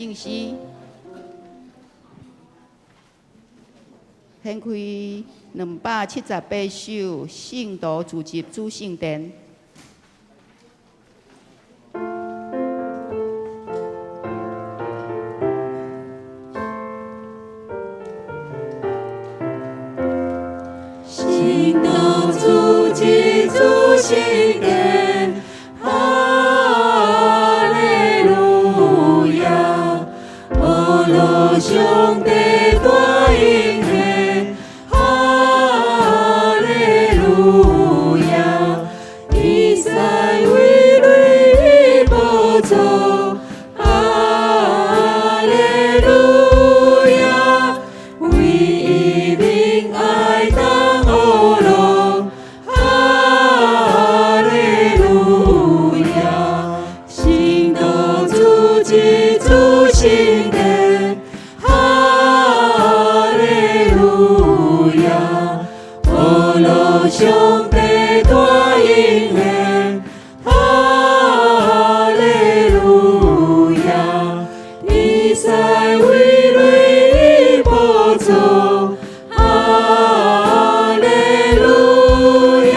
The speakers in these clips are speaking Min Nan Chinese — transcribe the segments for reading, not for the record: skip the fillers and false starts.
聖詩，掀開278首《聖徒聚集主聖殿》。聖徒聚集主聖殿，哈利路亞！阿羅上帝大應許，哈利路亞！天使為淚寶座，哈利路亞！為伊明愛當阿羅，哈利路亞！聖徒聚集主聖殿，哈利路亞！阿羅上帝大應許，哈利路亞！天使為淚寶座，哈利路亞！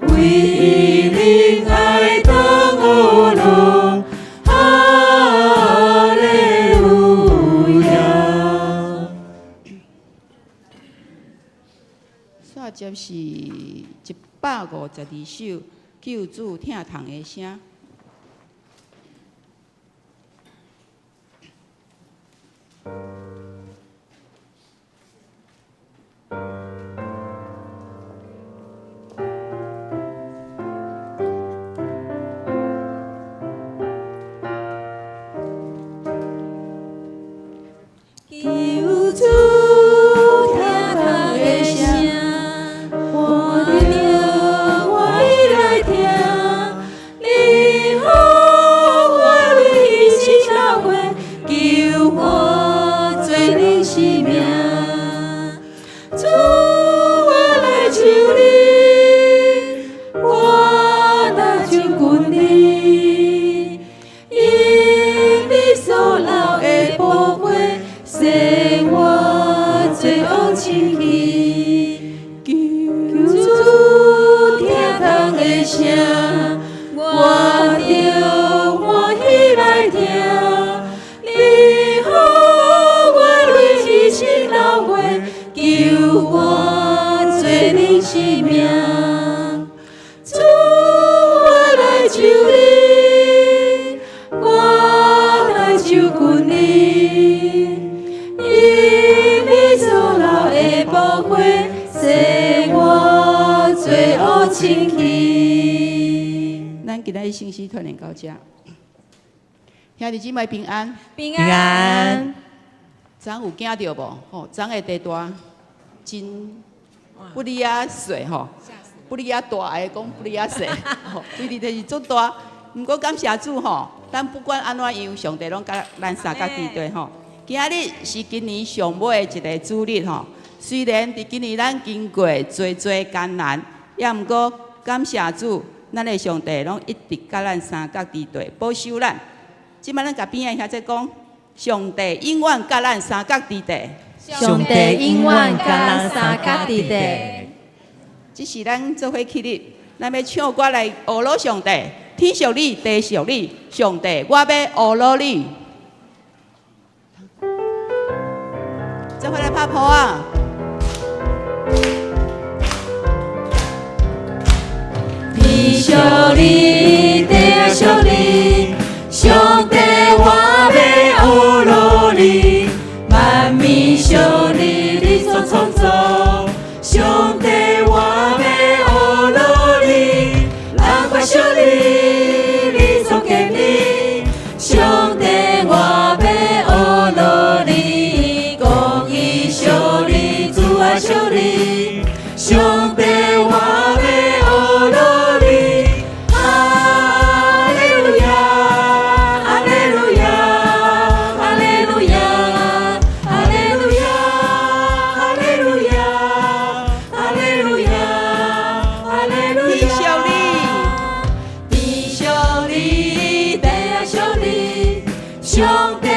為伊明愛當阿羅，哈利路亞。煞接是152首《救主疼痛的聲》。救主疼痛的聲，我著歡喜來聽。你予我淚心流血，救我做恁生命。主，我來求你，我來就近你，因你所流的寶血，洗我罪惡清去。救主疼痛的聲，我著歡喜來聽。你予我淚心流血，救我做恁生命。主，我來求你，我來就近你，因你所流的寶血，洗我罪惡清去。咱今仔日聖詩團練到這，兄弟姊妹平安。平平安。昨昏有驚著無？吼，昨昏的地大真不離仔細吼，不離仔大會講不離仔細，吼，規日就是足大。毋過感謝主吼，咱不管按怎樣，上帝攏佮咱相佮佇底吼。今仔日是今年上尾的一个主日吼，雖然佇今年咱經過濟濟艱難，也毋過感謝主，咱的上帝攏一直佮咱相佮佇底，保守咱。這擺咱共邊仔兄弟講，上帝永遠佮咱相佮佇底。上帝永遠佮咱相佮佇底。這是咱做伙起立，咱欲唱歌來呵咾上帝，天屬你，地屬你，上帝，我欲呵咾你。做伙來拍噗仔。天屬你，地也屬你，上帝，我欲呵咾你，萬物屬你，你所創造，上帝，我欲呵咾你，人看屬你，你所建立，上帝，我欲呵咾你，公義屬你，主愛屬你，上帝，我欲呵咾你，哈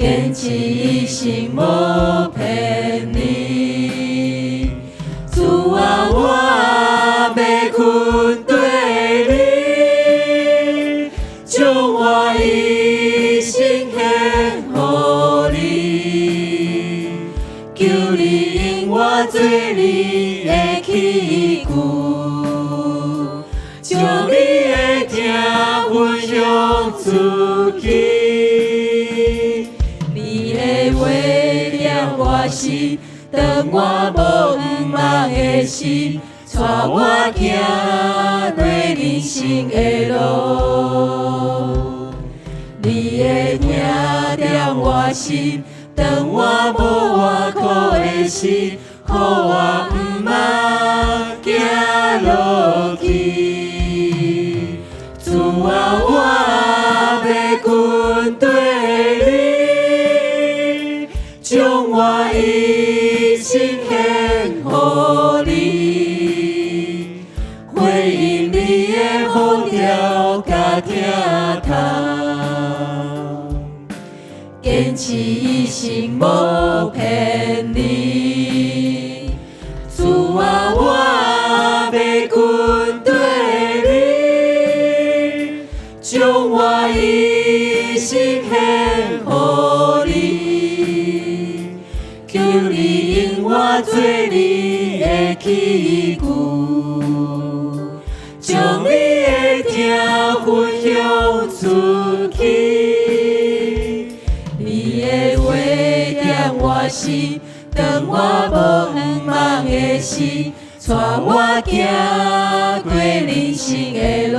堅持一生無偏離。主啊，我欲跟綴你，將我一生獻予你，求你用我做你的器具，將你的疼分享出去。你的話點我心，當我無向望的時，帶我行過人生的路。你的疼點我心，當我無倚靠的時，予我毋通行落去。主啊，我欲跟綴你，將我一生獻予你，回應你的呼召佮疼痛，堅持一生無偏離。主啊，我欲跟綴你，將我一生獻予你，求你用我做你的器具，將你的疼分享出去。你的話點我心，當我無向望的時，帶我行過人生的路。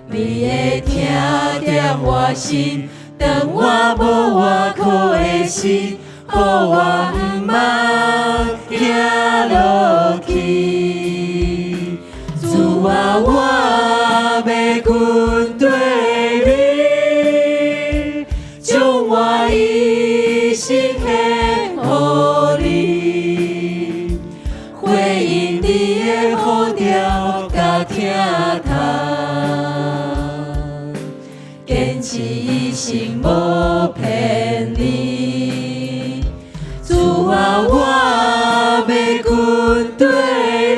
你的疼點我心，當我無倚靠的時，予我毋通行落去。主啊，我欲跟綴你，將我一生獻予你，回應你的呼召佮疼痛，堅持一生無偏離。主啊，我欲跟綴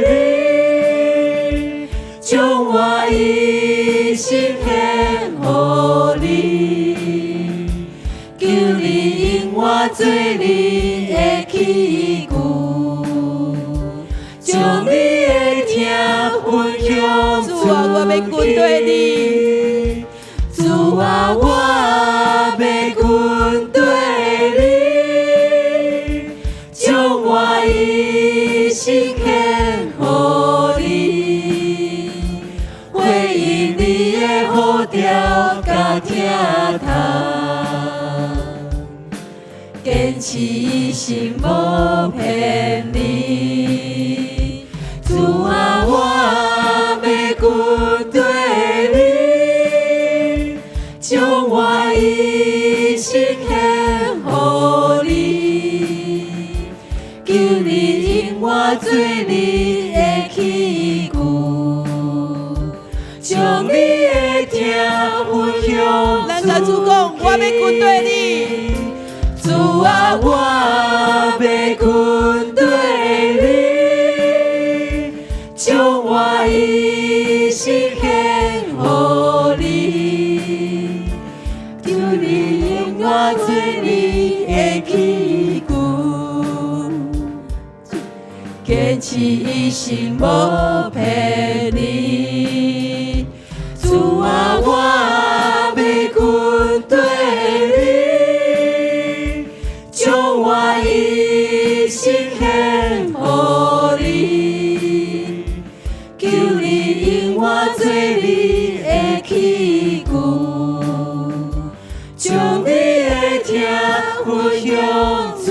你，將我一生獻予你，求你用我做你的器具，將你的疼分享主啊，我欲跟綴你。主啊，我欲跟綴你，將我一生獻予你，回應你的呼召佮疼痛，堅持一生無偏離。主啊，我欲跟綴你，將我一生獻予你，求你用我做你的器具，將你的疼分享。咱共主講，我欲跟綴你。主啊，我欲跟綴你，將我一生獻予你，求你用我做你的器具，堅持一生無偏離。主啊，我欲跟綴你，將我一生獻予你，求你用我做你的器具，將你的疼分享出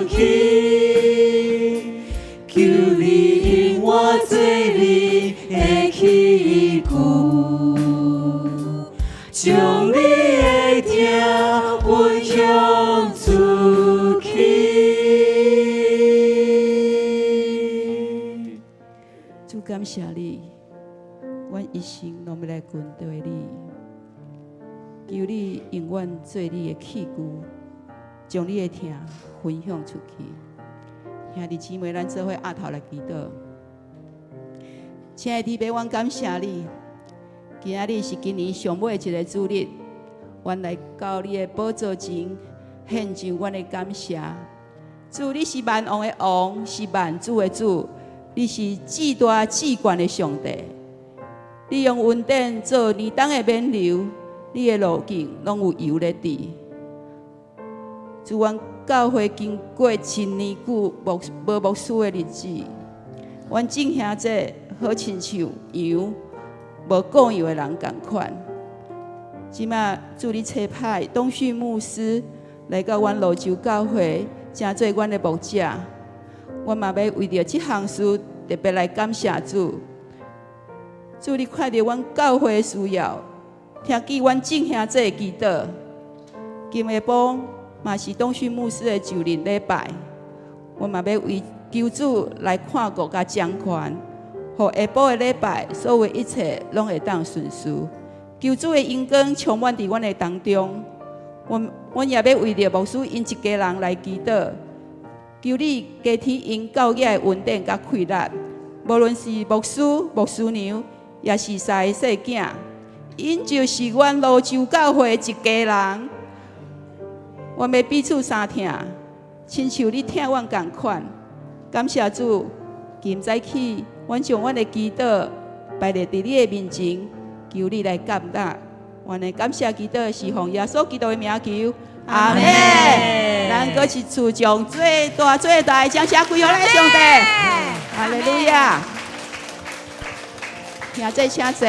去，求你用我做你的器具，將你的疼分享出去。主，感謝你，阮一生攏欲來跟綴你。求你永遠做你的器具，將你的疼分享出去。兄弟姊妹，咱做伙徛頭來祈禱。親愛的天父，阮感謝你，今仔日是今年上尾一个主日，阮來到你的寶座前，獻上阮的感謝。主，你是萬王的王，是萬主的主，你是至大至懸的上帝。你用恩典做年冬的冕旒，你的路徑攏有油咧滴。主，阮教會經過千年久無牧師的日子，阮眾兄弟好親像羊無顧羊的人仝款。這馬主你差派董旭牧師來到阮蘆洲教會，成做阮的牧者。阮嘛欲為著這項事特別來感謝主。主，你看著阮教會的需要，聽見阮眾兄弟的祈禱。今下晡嘛是董旭牧師的就任禮拜，阮嘛欲為求主來看顧佮掌權，予下晡的禮拜，所有一切攏會當順遂。求主的榮光充滿佇阮的當中，阮也欲為著牧師𪜶一家人來祈禱，求你加添𪜶教養的恩典佮氣力，無論是牧師、牧師娘，抑是三个細囝，𪜶就是阮蘆洲教會的一家人。阮欲彼此相疼，親像你疼阮仝款。感謝主，今早起，阮將阮的祈禱擺佇你的面前，求你來接納。阮的感謝祈禱是奉耶穌基督的名求，阿們。咱閣一次將最大最大的掌聲歸予咱的上帝，哈利路亞！兄弟請坐。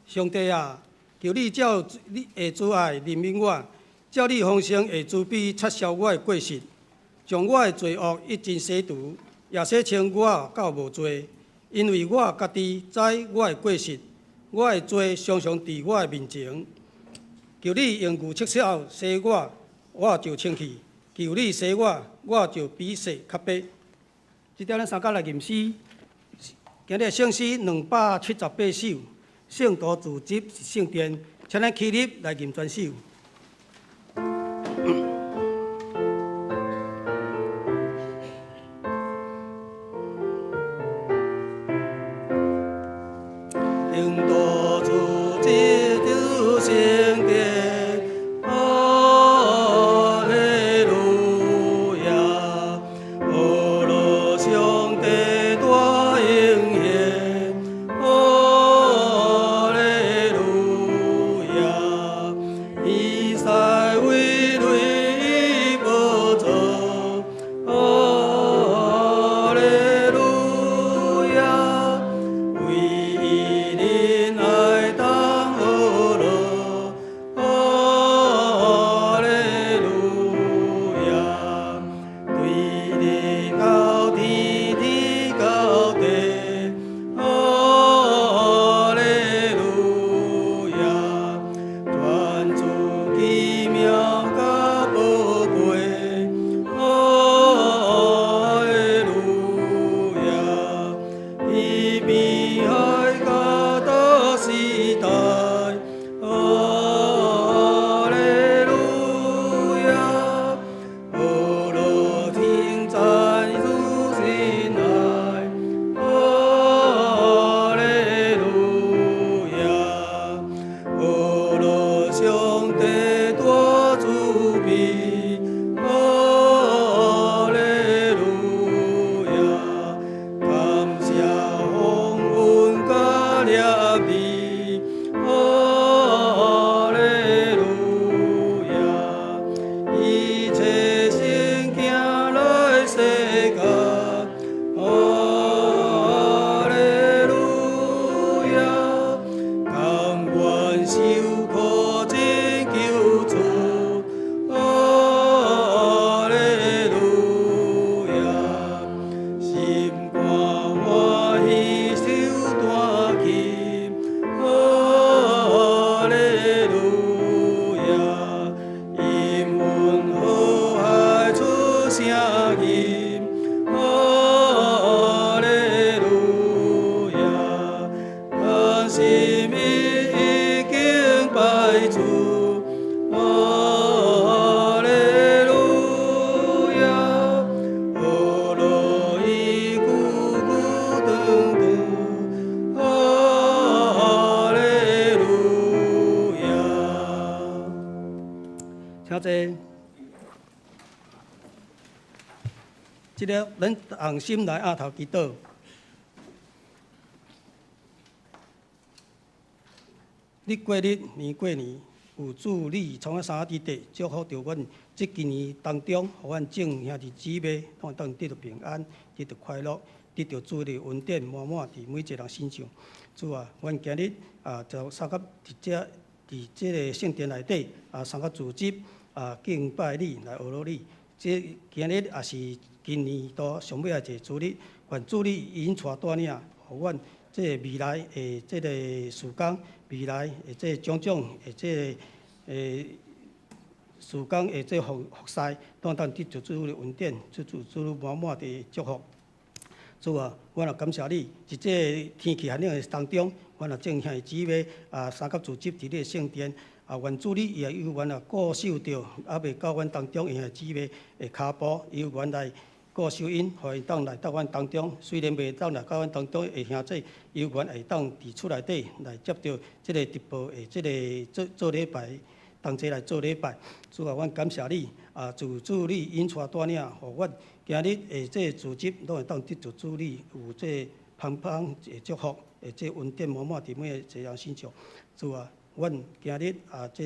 上帝啊，求你照你的慈愛憐憫我，照你豐盛的慈悲擦消我的過失，將我的罪惡一盡洗除，也洗清我到無罪。因為我家己知我的過失，我的罪常常佇我的面前。求你用牛七手洗我，我就清氣；求你洗我，我就比雪較白。這點咱三甲來吟詩，今日聖詩278首。聖徒聚集是聖殿，請咱起立來吟全首。聖徒聚集就聖殿，哈利路亞！阿羅上帝大應驗，哈利路亞！以賽為雷寶座，這个咱同心來阿頭祈禱。日過日，年過年，有主你創啊三伫地，祝福著阮這幾年當中，予阮眾兄弟姊妹攏會當得著平安，得著快樂，得著主的恩典滿滿佇每一個人身上。主啊，阮今日啊，就相佮佇遮佇這个聖殿內底啊，相佮聚集啊，敬拜你，來呵咾你。這今日也是今年度上尾仔一個主日，願主你引帶帶領，予阮這个未來的這个事工，未來的這種種的這个事工的這服侍，攏當得著主的恩典，得著主滿滿的祝福。主啊，阮也感謝你，佇這个天氣寒冷的當中，阮也眾兄弟姊妹啊，相佮聚集佇你的聖殿。啊，願主你也有緣啊，顧守著，猶未到阮當中的兄弟姊妹的跤步，有緣來顧守𪜶，予𪜶當來到阮當中。雖然袂當來到阮當中的兄弟，有緣會當佇厝內底來接著這个直播的這个做做禮拜，同齊來做禮拜。主啊，阮感謝你，啊，求主你引帶帶領，予阮今日的這个聚集，攏會當得著主你有這个芳芳的祝福，的這个恩典滿滿佇每一個人身上。主啊，阮今日啊，這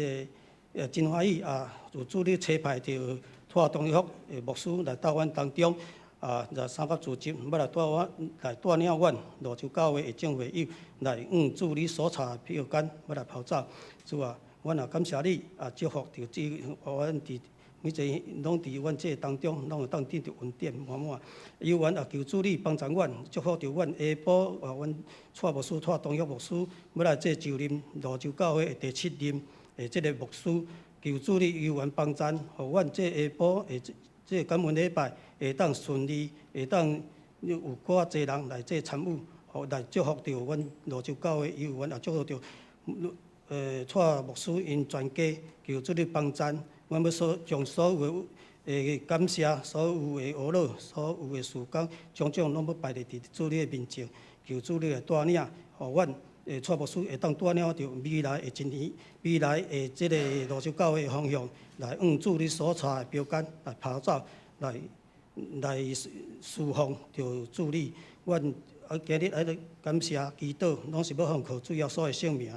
个真歡喜啊，有主你差派著蔡東旭的牧師來到阮當中，啊，來相佮聚集，欲來帶阮來帶領阮蘆洲教會的眾會友來向主你所差的標杆，欲來跑走。主啊，阮也感謝你啊，祝福著這，予阮佇每一個攏佇阮這當中，攏會當得著恩典滿滿。猶原也求主你幫助阮，祝福著阮下晡啊，阮蔡牧師、蔡東旭牧師欲來做就任蘆洲教會的第七任的這个牧師，求主你猶原幫贊，予阮這下晡的這這感恩禮拜會當順利，會當有較濟人來這參與，予來祝福著阮蘆洲教會，猶原也祝福著蔡牧師𪜶全家，求主你幫贊。阮欲所將所有的感謝、所有的呵咾、所有的事工，種種攏欲擺佇主你的面前，求主你來帶領，予阮蔡牧師會當帶領著未來的一年，未來的這个蘆洲教會的方向，來向主你所差的標杆來跑走，來來侍奉著主你。阮啊今日愛來感謝祈禱，攏是欲奉靠主耶穌的聖名。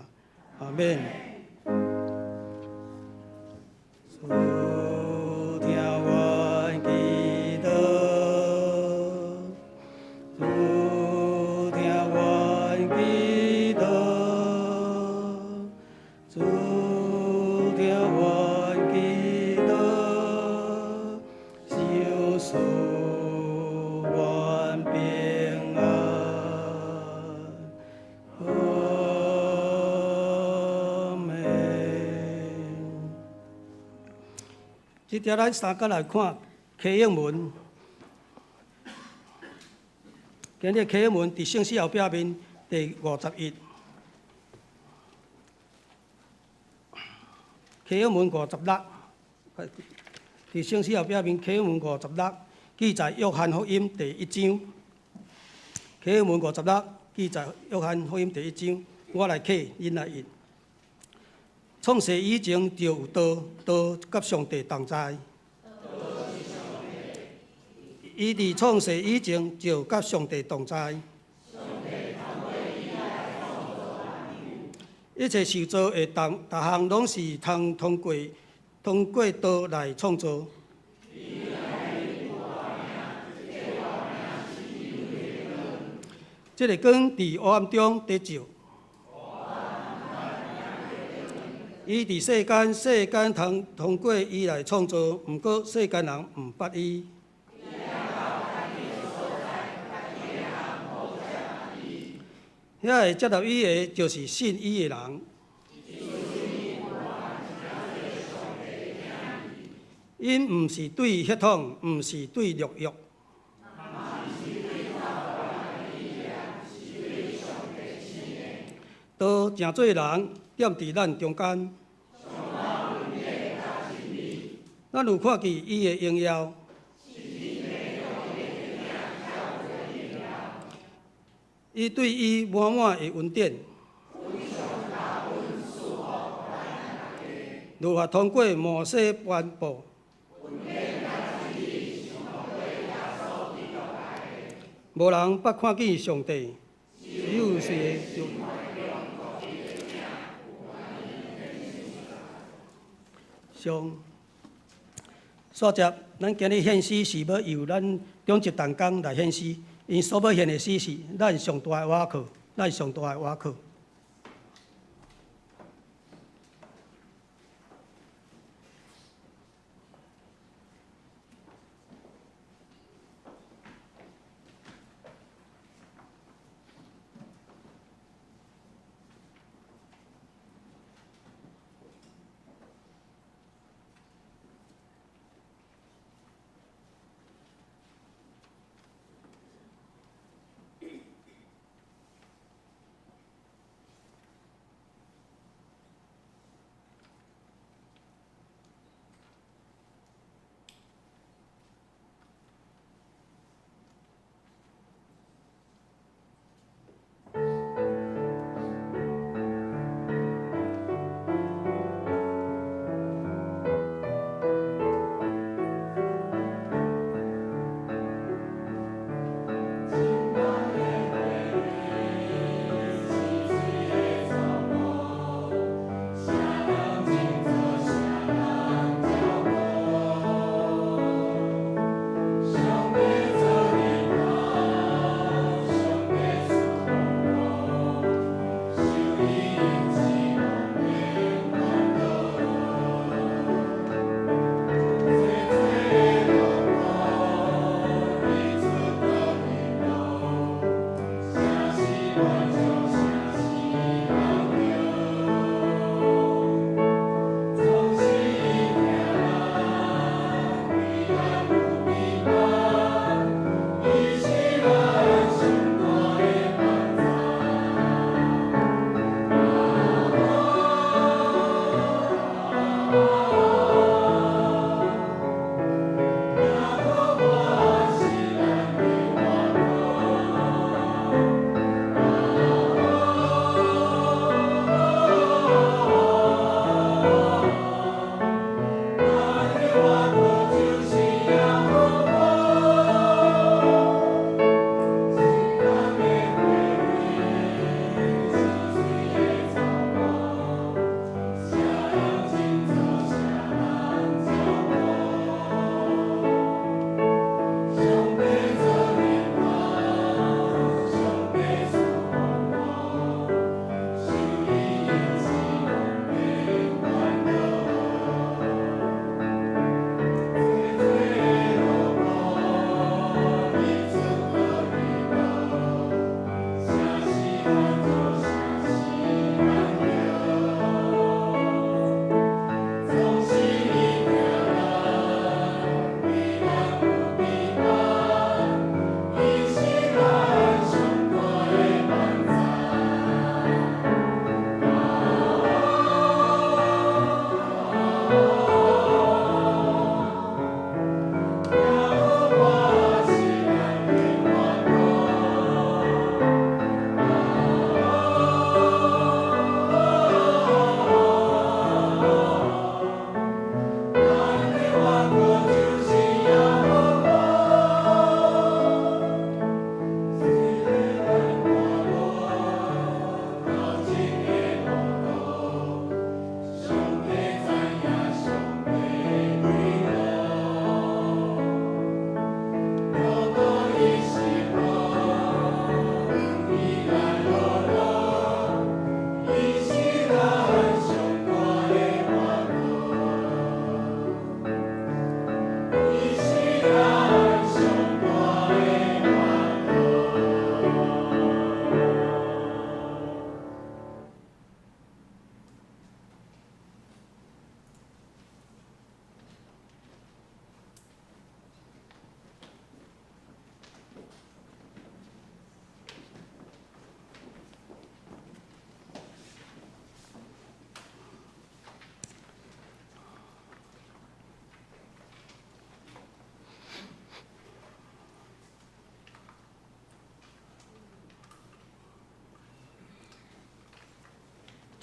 阿們。主聽阮祈禱，主聽阮祈禱，主聽阮祈禱，求賜阮平安。阿們。這條咱相佮來看啟應文，今日啟應文佇聖詩後壁面第51，啟應文56，佇聖詩後壁面啟應文56記載約翰福音第一章，啟應文56記載約翰福音第一章，我來啟，恁來譯。創世以前就有道，道佮上帝同在。伊佇創世以前就佮上帝同在。一切受造的逐逐項攏是通通過通過道來創造。這个光佇黑暗中佇照。伊佇世間，世間通通過伊來創造，毋過世間人毋捌伊。遐會接納伊的，就是信伊的人。𪜶毋是對血統，毋是對肉欲。道成做人，踮佇咱中間。咱有看見伊的榮耀。伊對伊滿滿的恩典。律法通過摩西頒布。無人捌看見上帝，只有誰就。上，煞接，咱今日獻詩是欲由咱長執同工來獻詩，𪜶所欲獻的詩是咱上大的倚靠，咱上大的倚靠。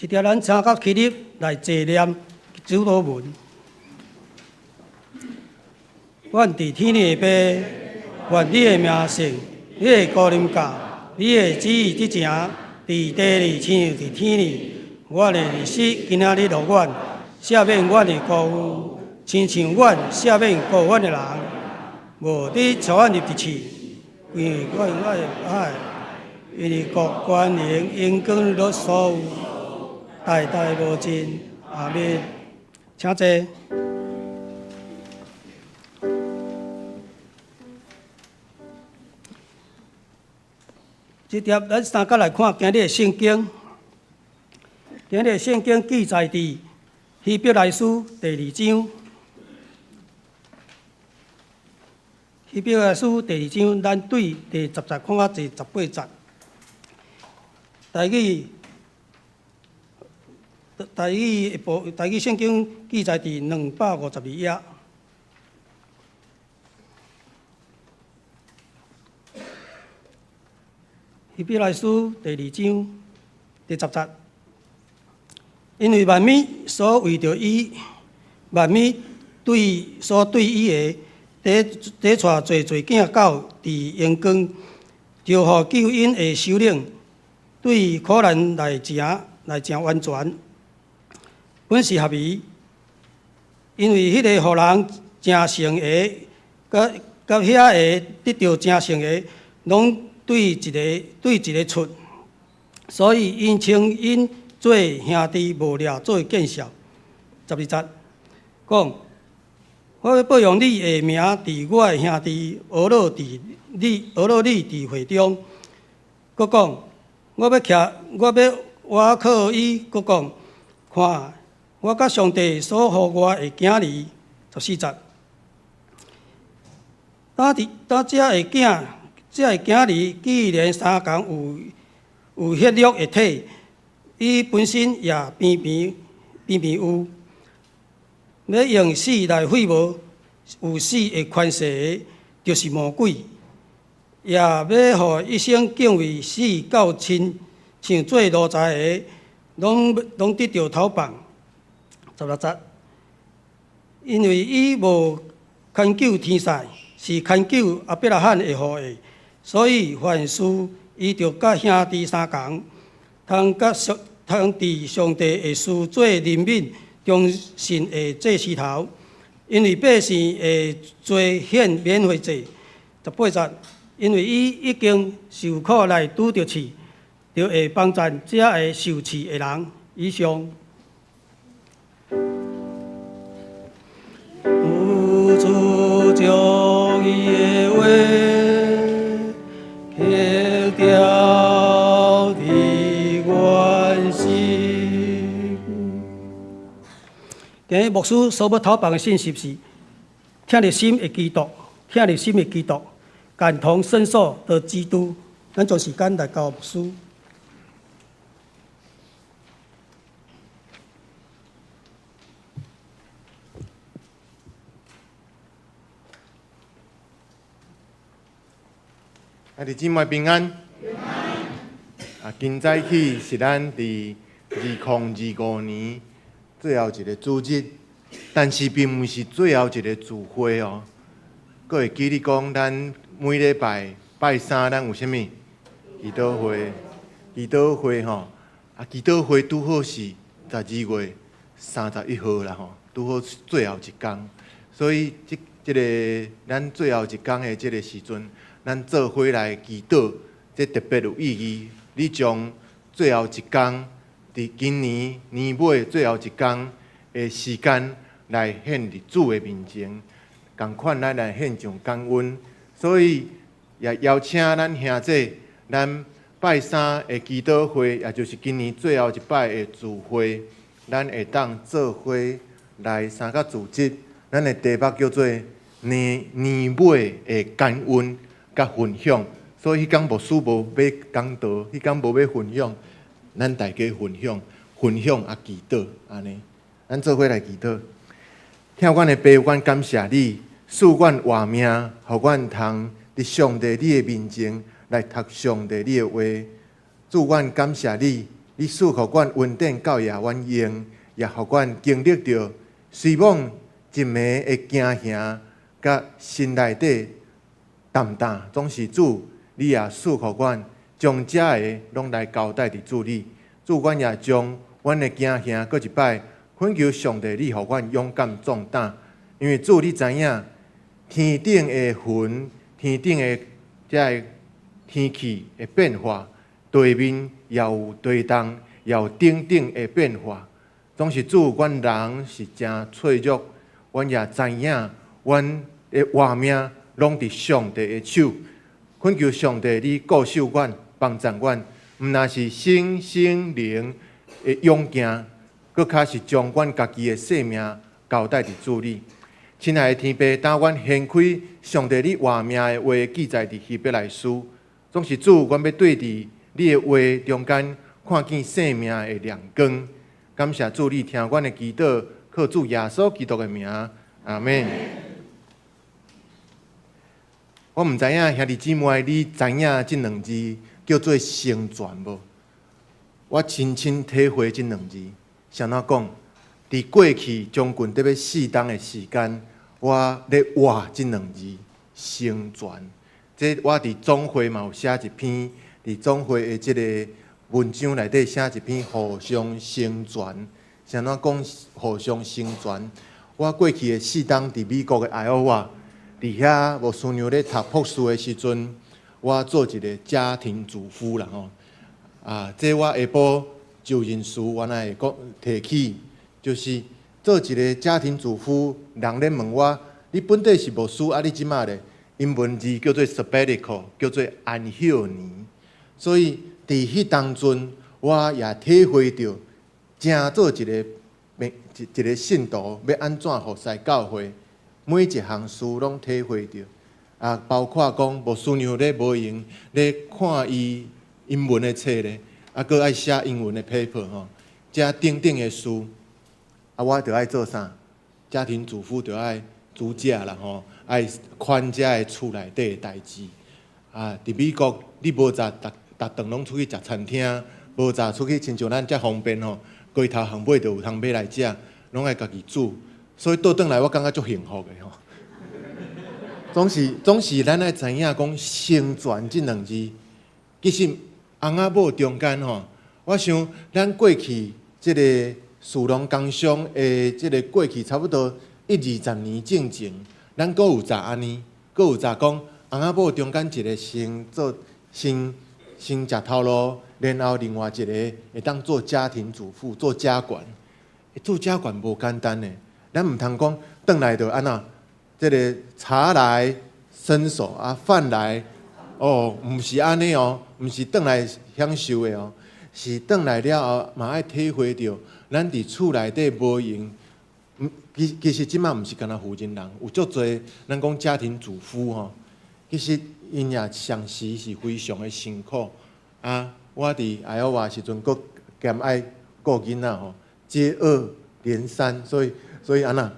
這條咱三甲起立來齊念主禱文。阮佇天的父，願你的名聖，你的膏臨到，你的旨意執行，佇地裡親像佇天裡。阮的日食今仔日予阮，赦免阮的過誤，親像阮赦免過阮的人。無得帶阮入佇試，因為阮愛愛，因為國權榮榮光攏所有，代代無盡。阿們，請坐。這帖咱三角來看今日的聖經。今日的聖經記載佇希伯來書第二章。希伯來書第二章，咱對第十節看到第十八節。台語，台語的部，台語聖經記載佇252頁。希伯來書第二章第十節，因為萬物所為著伊，萬物對所對伊的，佇佇帶濟濟囝到佇榮光，就予救恩的首領對苦難來成來成完全。本是合宜，因為彼个予人成聖的，佮佮遐个得著成聖的，攏對一个對一个出，所以𪜶稱𪜶做兄弟無掠做見笑。十二節講，我欲報揚你的名，佇我的兄弟呵咾佇你呵咾你佇會中。閣講，我欲徛，我欲倚靠伊。閣講，看，我佮上帝所予我的囝兒。十四節，當佇當這个囝，這个囝兒既然相仝有有血肉的體，伊本身也偏偏偏偏有，欲用死來廢無有死的權勢的，就是魔鬼，也欲予一生敬畏死到親像做奴才的，攏攏得著逃放。十六節，因為伊無牽救天使，是牽救亞伯拉罕的後裔，所以凡事伊著佮兄弟相仝，通佮上通佇上帝的事做憐憫忠信的祭司頭，因為百姓的罪獻免悔祭。十八節，因為伊已經受苦來拄著試，就會幫贊這个受試的人。以上。有主將伊的話刻雕佇阮心。今日牧師所欲頭放的信息是：疼入心的基督，疼入心的基督，感同身受的基督。咱將時間來交牧師。兄弟姊妹平安。啊，今早起是咱佇2025年最後一个主日，但是並毋是最後一个聚會哦。閣會記得講，咱每禮拜拜三，咱有啥物？祈禱會，祈禱會吼。啊，祈禱會拄好是12月31號啦吼，拄好最後一工。所以這這个咱最後一工的這个時陣，咱做伙來祈禱，這特別有意義。你將最後一工，佇今年年尾最後一工的時間來獻佇主的面前，仝款咱來獻上感恩。所以也邀請咱兄弟，咱拜三的祈禱會，也就是今年最後一擺的聚會，咱會當做伙來三個組織。咱的題目叫做年年尾的感恩佮分享。所以彼工牧師無欲講道，彼工無欲分享，咱大家分享，分享啊祈禱按呢，咱做伙來祈禱。疼阮的父，阮感謝你，賜阮活命，予阮通佇上帝你的面前來讀上帝你的話。主，阮感謝你，你賜予阮恩典教掖阮用，也予阮經歷著雖罔一暝的驚嚇，佮心內底澹淡，總是主。你也賜予阮，將這个攏來交代佇主裡。主，阮也將阮的驚嚇閣一擺，懇求上帝，你予阮勇敢壯膽，因為主你知影，天頂的雲，天頂的這个天氣的變化，地面也有地動，也有等等的變化。總是主，阮人是誠脆弱，阮也知影，阮的活命攏佇上帝的手。懇求上帝，你顧守阮，幫助阮，毋但是身心靈的勇健，閣較是將阮家己的性命交代佇主裡。親愛的天父，當阮掀開上帝你活命的話記載佇希伯來書，總是主，阮欲對佇你的話中間看見生命的亮光。感謝主，你聽阮的祈禱，靠主耶穌基督的名，阿們。我毋知影兄弟姊妹，你知影這兩字叫做成全無？我親身體會這兩字，啥怎講？佇過去將近得欲四冬的時間，我咧活這兩字成全。這我佇總會嘛有寫一篇，佇總會的這个文章內底寫一篇互相成全。啥怎講互相成全？我過去的四冬佇美國的愛奧瓦，佇遐牧師娘咧讀博士的時陣，我做一个家庭主夫啦吼。啊，這我下晡就認事原來會講提起，就是做一个家庭主夫，人咧問我，你本底是牧師啊，你這馬咧英文字叫做 sabbatical，叫做安息年。所以佇彼當陣，我也體會著，正做一個一一个信徒欲按怎服侍教會，每一項事攏體會著。啊，包括講牧師娘咧無閒咧看伊英文的冊咧，啊，閣愛寫英文的 paper 吼，這等等的事，啊，我著愛做啥？家庭主婦著愛煮食啦吼，愛看遮个厝內底的代誌。啊，佇美國你無濟逐逐頓攏出去食餐廳，無濟出去親像咱遮方便吼，街頭巷尾就有通買來食，攏愛家己煮。所以倒轉來，我感覺足幸福的吼。總是總是，咱愛知影講成全這兩字，其實翁仔某中間吼，我想咱過去這個士農工商的這个過去差不多一二十年進前，咱閣有濟按呢，閣有濟講翁仔某中間一个先做先先食頭路，然後另外一个會當做家庭主婦做家管。做家管無簡單的，咱毋通講轉來就按怎？這个茶來伸手啊，飯來哦，毋是按呢哦，毋是轉來享受的哦，是轉來了後嘛愛體會著，咱佇厝內底無閒。其其實這馬毋是干焦婦人人，有足濟咱講家庭主婦吼，其實𪜶也相時是非常的辛苦。啊，我佇愛奧瓦時陣，閣兼愛顧囡仔吼，接二連三，所以所以按怎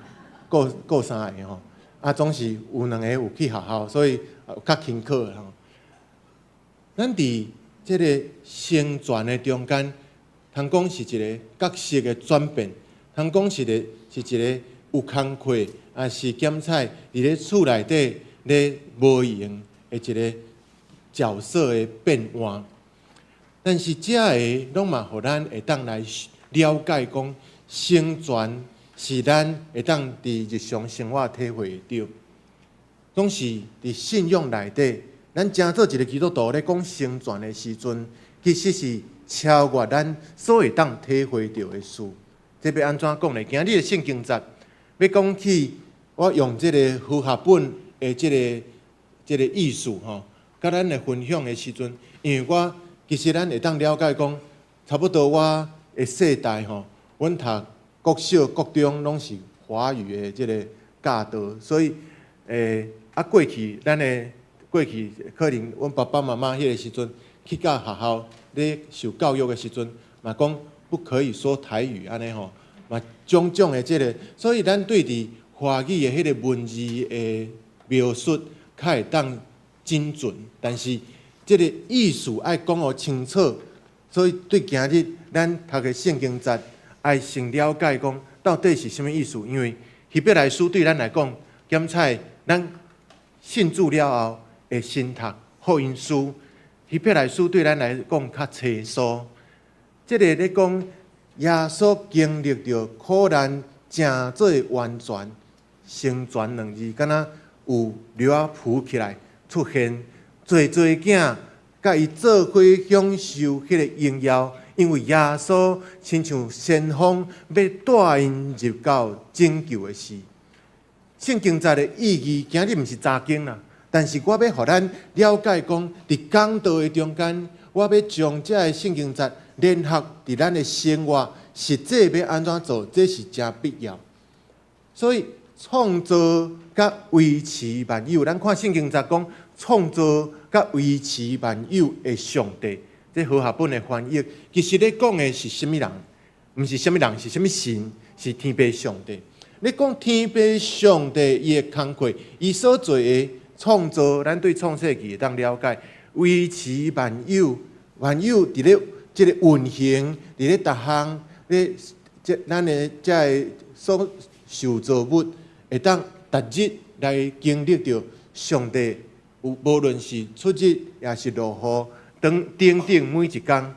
顧顧三个吼。啊，總是有兩个有去學校，所以較輕巧吼。咱佇這个成全的中間，通講是一个角色的轉變，通講是個是一个有工課，抑是兼采佇咧厝內底咧無閒的一个角色的變換。但是這个攏嘛，予咱會當來了解講成全是咱會當佇日常生活體會著，總是佇信仰內底，咱成做一个基督徒咧講成全的時陣，其實是超越咱所會當體會著的事。這欲按怎講呢？今日的聖經節欲講起，我用這个和合本的這个這个意思吼，佮咱來分享的時陣，因為我其實咱會當了解講，差不多我的世代吼，阮讀國小、國中攏是華語的這个教導，所以啊過去咱的過去可能阮爸爸媽媽彼个時陣去到學校咧受教育的時陣，嘛講不可以說台語按呢吼，嘛種種的這个，所以咱對佇華語的彼个文字的描述較會當精準，但是這个意思愛講予清楚，所以對今日咱讀的聖經節，愛先了解講到底是啥物意思，因為希伯來書對咱來講，兼采咱信主了後會先讀福音書，希伯來書對咱來講較清楚。這个咧講耶穌經歷著苦難，成做完全，成全兩字，敢若有鐳仔浮起來出現，濟濟囝佮伊做伙享受彼个榮耀，因為耶穌親像先鋒，欲帶𪜶入到拯救的時。聖經節的意義，今日毋是查經啦，但是我欲予咱了解講，佇講道的中間，我欲將這个聖經節聯合佇咱的生活，實際欲按怎做，這是誠必要。所以創造佮維持萬有，咱看聖經節講創造佮維持萬有的上帝，這和合本的翻譯，其實咧講的是啥物人？毋是啥物人，是啥物神？是天父上帝。你講天父上帝伊的工課，伊所做的創造，咱對創世記會當了解，維持萬有，萬有佇咧這个運行，佇咧逐項咧，這咱的這个所受造物會當逐日來經歷著上帝，有無論是出日抑是落雨，等等等每一工，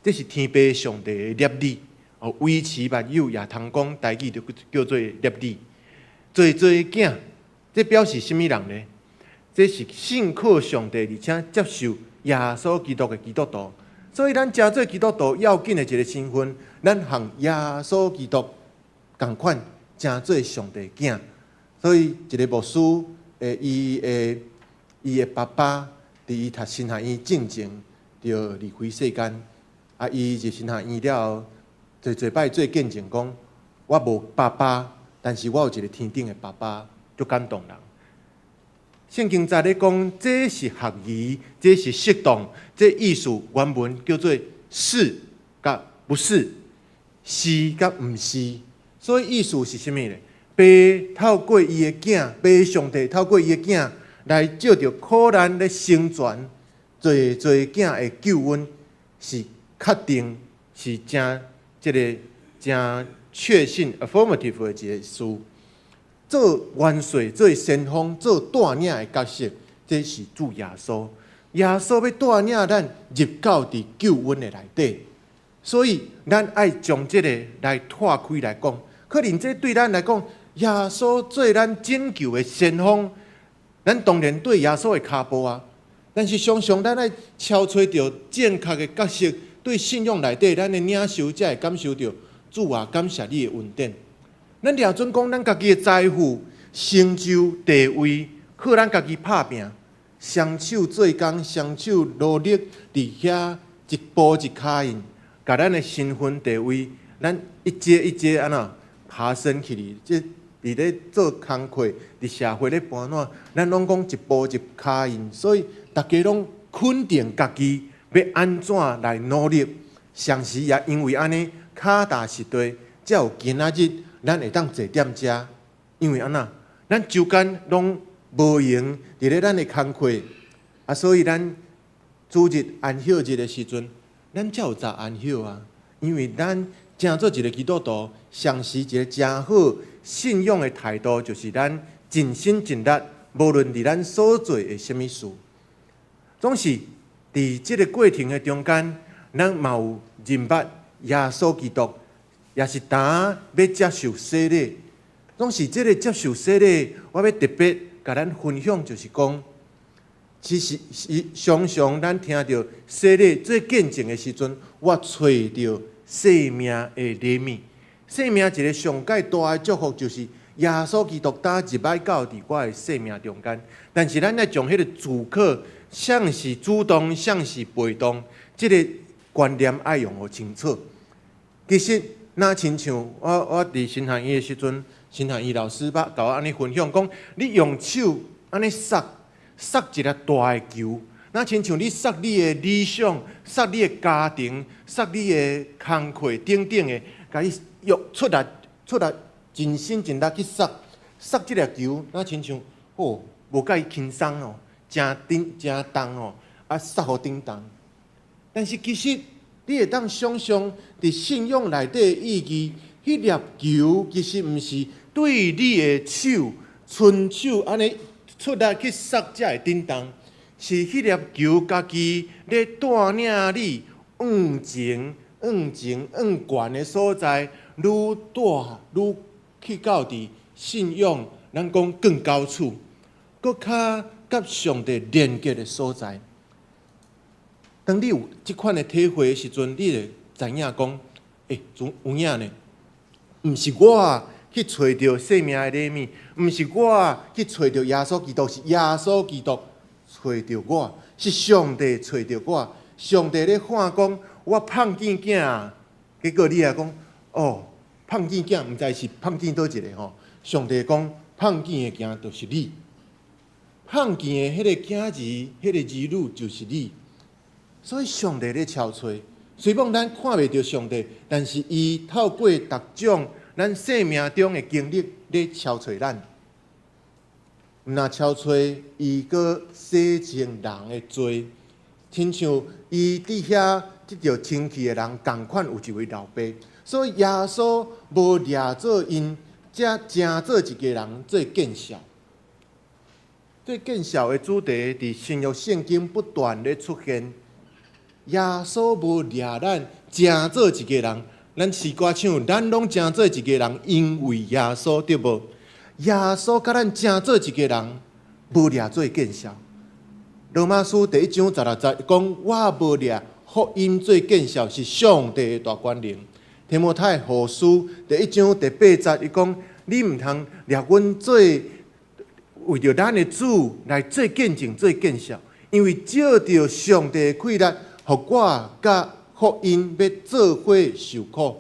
這是天父上帝的攝理。哦，維持萬有也通講台語就叫做攝理。濟濟囝，這表示啥物人呢？這是信靠上帝，而且接受耶穌基督的基督徒。所以咱成做基督徒要緊的一个身份，咱和耶穌基督仝款，成做上帝囝。所以一个牧師，伊的爸爸佇伊讀神學院進前就離開世間。啊，伊入神學院了後，濟濟擺做見證講，我無爸爸，但是我有一个天頂的爸爸，足感動人。聖經節咧講，這是合宜，這是適當，這意思原文叫做是佮不是，是佮毋是。所以意思是啥物呢？爸透過伊的囝，爸上帝透過伊的囝來藉著苦難咧成全濟濟囝的救恩，是確定，是誠這个誠確信 affirmative 的一个事。做元帥、做先鋒、做帶領的角色，這是主耶穌。耶穌欲帶領咱入到佇救恩的內底，所以咱愛將這个來拓開來講。可能這對咱來講，耶穌做咱拯救的先鋒，咱當然對耶穌的跤步啊。但是常常咱愛超揣著正確的角色，對信仰內底，咱的領受才會感受著主啊，感謝你的恩典。咱掠準講，咱家己的財富、成就、地位，靠咱家己拍拚，雙手做工，雙手努力，佇遐一步一跤印，共咱的身份地位，咱一階一階按怎爬升起來。這佇咧做工課，佇社會咧搬怎，咱攏講一步一跤印，所以逐家攏肯定家己欲按怎來努力。同時也因為按呢，跤踏實地，才有今仔日。咱會當坐踮遮，因為按怎，咱周間攏無閒佇咧咱的工課，啊，所以咱主日安息日的時陣，咱才有早安息啊。因為咱成做一个基督徒，常時一个誠好信仰的態度，就是咱盡心盡力，無論佇咱所做的啥物事，總是佇這个過程的中間，咱嘛有認捌耶穌基督。也是當欲接受洗禮，總是這个接受洗禮，我欲特別共咱分享，就是講，其實是常常咱聽著洗禮做見證的時陣，我揣著生命的禮物。生命一个上蓋大的祝福，就是耶穌基督踏入來到佇我的生命中間。但是咱愛將彼个主客，啥是主動，啥是被動，這个觀念愛用予清楚。其實，若親像我佇神學院的時陣，神學院老師捌共我按呢分享講，你用手按呢捒捒一粒大的球，若親像你捒你的理想、捒你的家庭、捒你的工課等等的，共伊用出力出力盡心盡力去捒捒這粒球，若親像哦，無介輕鬆哦，誠重誠重哦，啊捒予頂重。但是其實你會當想像，佇信仰內底的意義，彼粒球其實毋是對你的手、伸手按呢出力去捒才會振動。是彼粒球家己咧帶領你往前、往前、往懸的所在，愈帶愈去到佇信仰，咱講更高處，閣較佮上帝連結的所在。當你有這款的體會的時陣，你會知影講，欸，有有影呢？毋是我去揣著生命的禮物，毋是我去揣著耶穌基督，是耶穌基督揣著我，是上帝揣著我。上帝咧喊講，我碰見囝啊，結果你也講，哦，碰見囝，毋知是碰見佗一个吼。上帝講，碰見的囝就是你，碰見的彼个囝兒，彼个兒女就是你。所以上帝咧敲揣，雖罔咱看袂著上帝，但是伊透過逐種咱生命中的經歷咧敲揣咱。毋若敲揣，伊閣洗淨人的罪，親像伊佇遐得著清氣的人仝款有一位老爸，所以耶穌無掠做𪜶，才成做一个人做見笑。這見笑的主題佇新約聖經不斷咧出現。耶穌無掠咱成做一个人，咱詩歌唱，咱攏成做一个人，因為耶穌對無？耶穌共咱成做一个人，無掠做見笑。羅馬書第一章十六節講：我無掠福音做見笑，是上帝的大權能。提摩太後書第一章第八節，伊講：你毋通掠阮做為著咱的主來做見證、做見笑，因為藉著上帝的氣力，予我佮福音欲做伙受苦。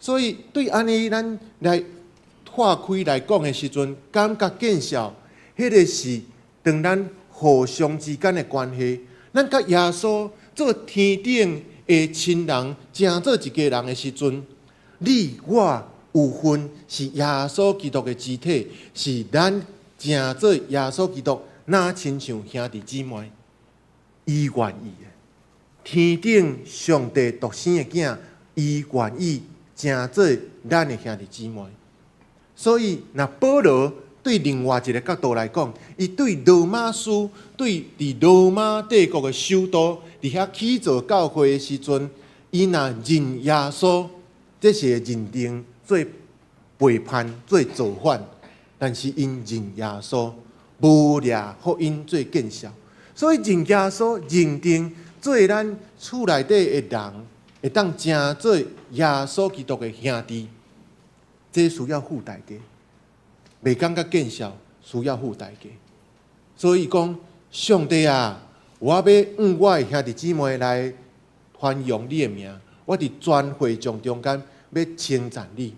所以對按呢，咱來拆開來講的時陣，感覺見笑，彼个是當咱互相之間的關係，咱佮耶穌做天頂的親人，成做一家人的時陣，你我有份是耶穌基督的肢體，是咱成做耶穌基督，若親像兄弟姊妹，伊願意的。天頂上帝獨生的囝，伊願意成做咱的兄弟姊妹。所以，若保羅對另外一个角度來講，伊對羅馬書，對佇羅馬帝國的首都，佇遐起造教會的時陣，伊若認耶穌，這是會認定做背叛、做造反。但是𪜶認耶穌，無掠福音做見笑，所以認耶穌認定做咱厝內底的人，會當成做耶穌基督的兄弟，這需要付代價，袂感覺見笑，需要付代價。所以講，上帝啊，我欲向我的兄弟姊妹來傳揚你的名，我佇全會眾中間欲稱讚你。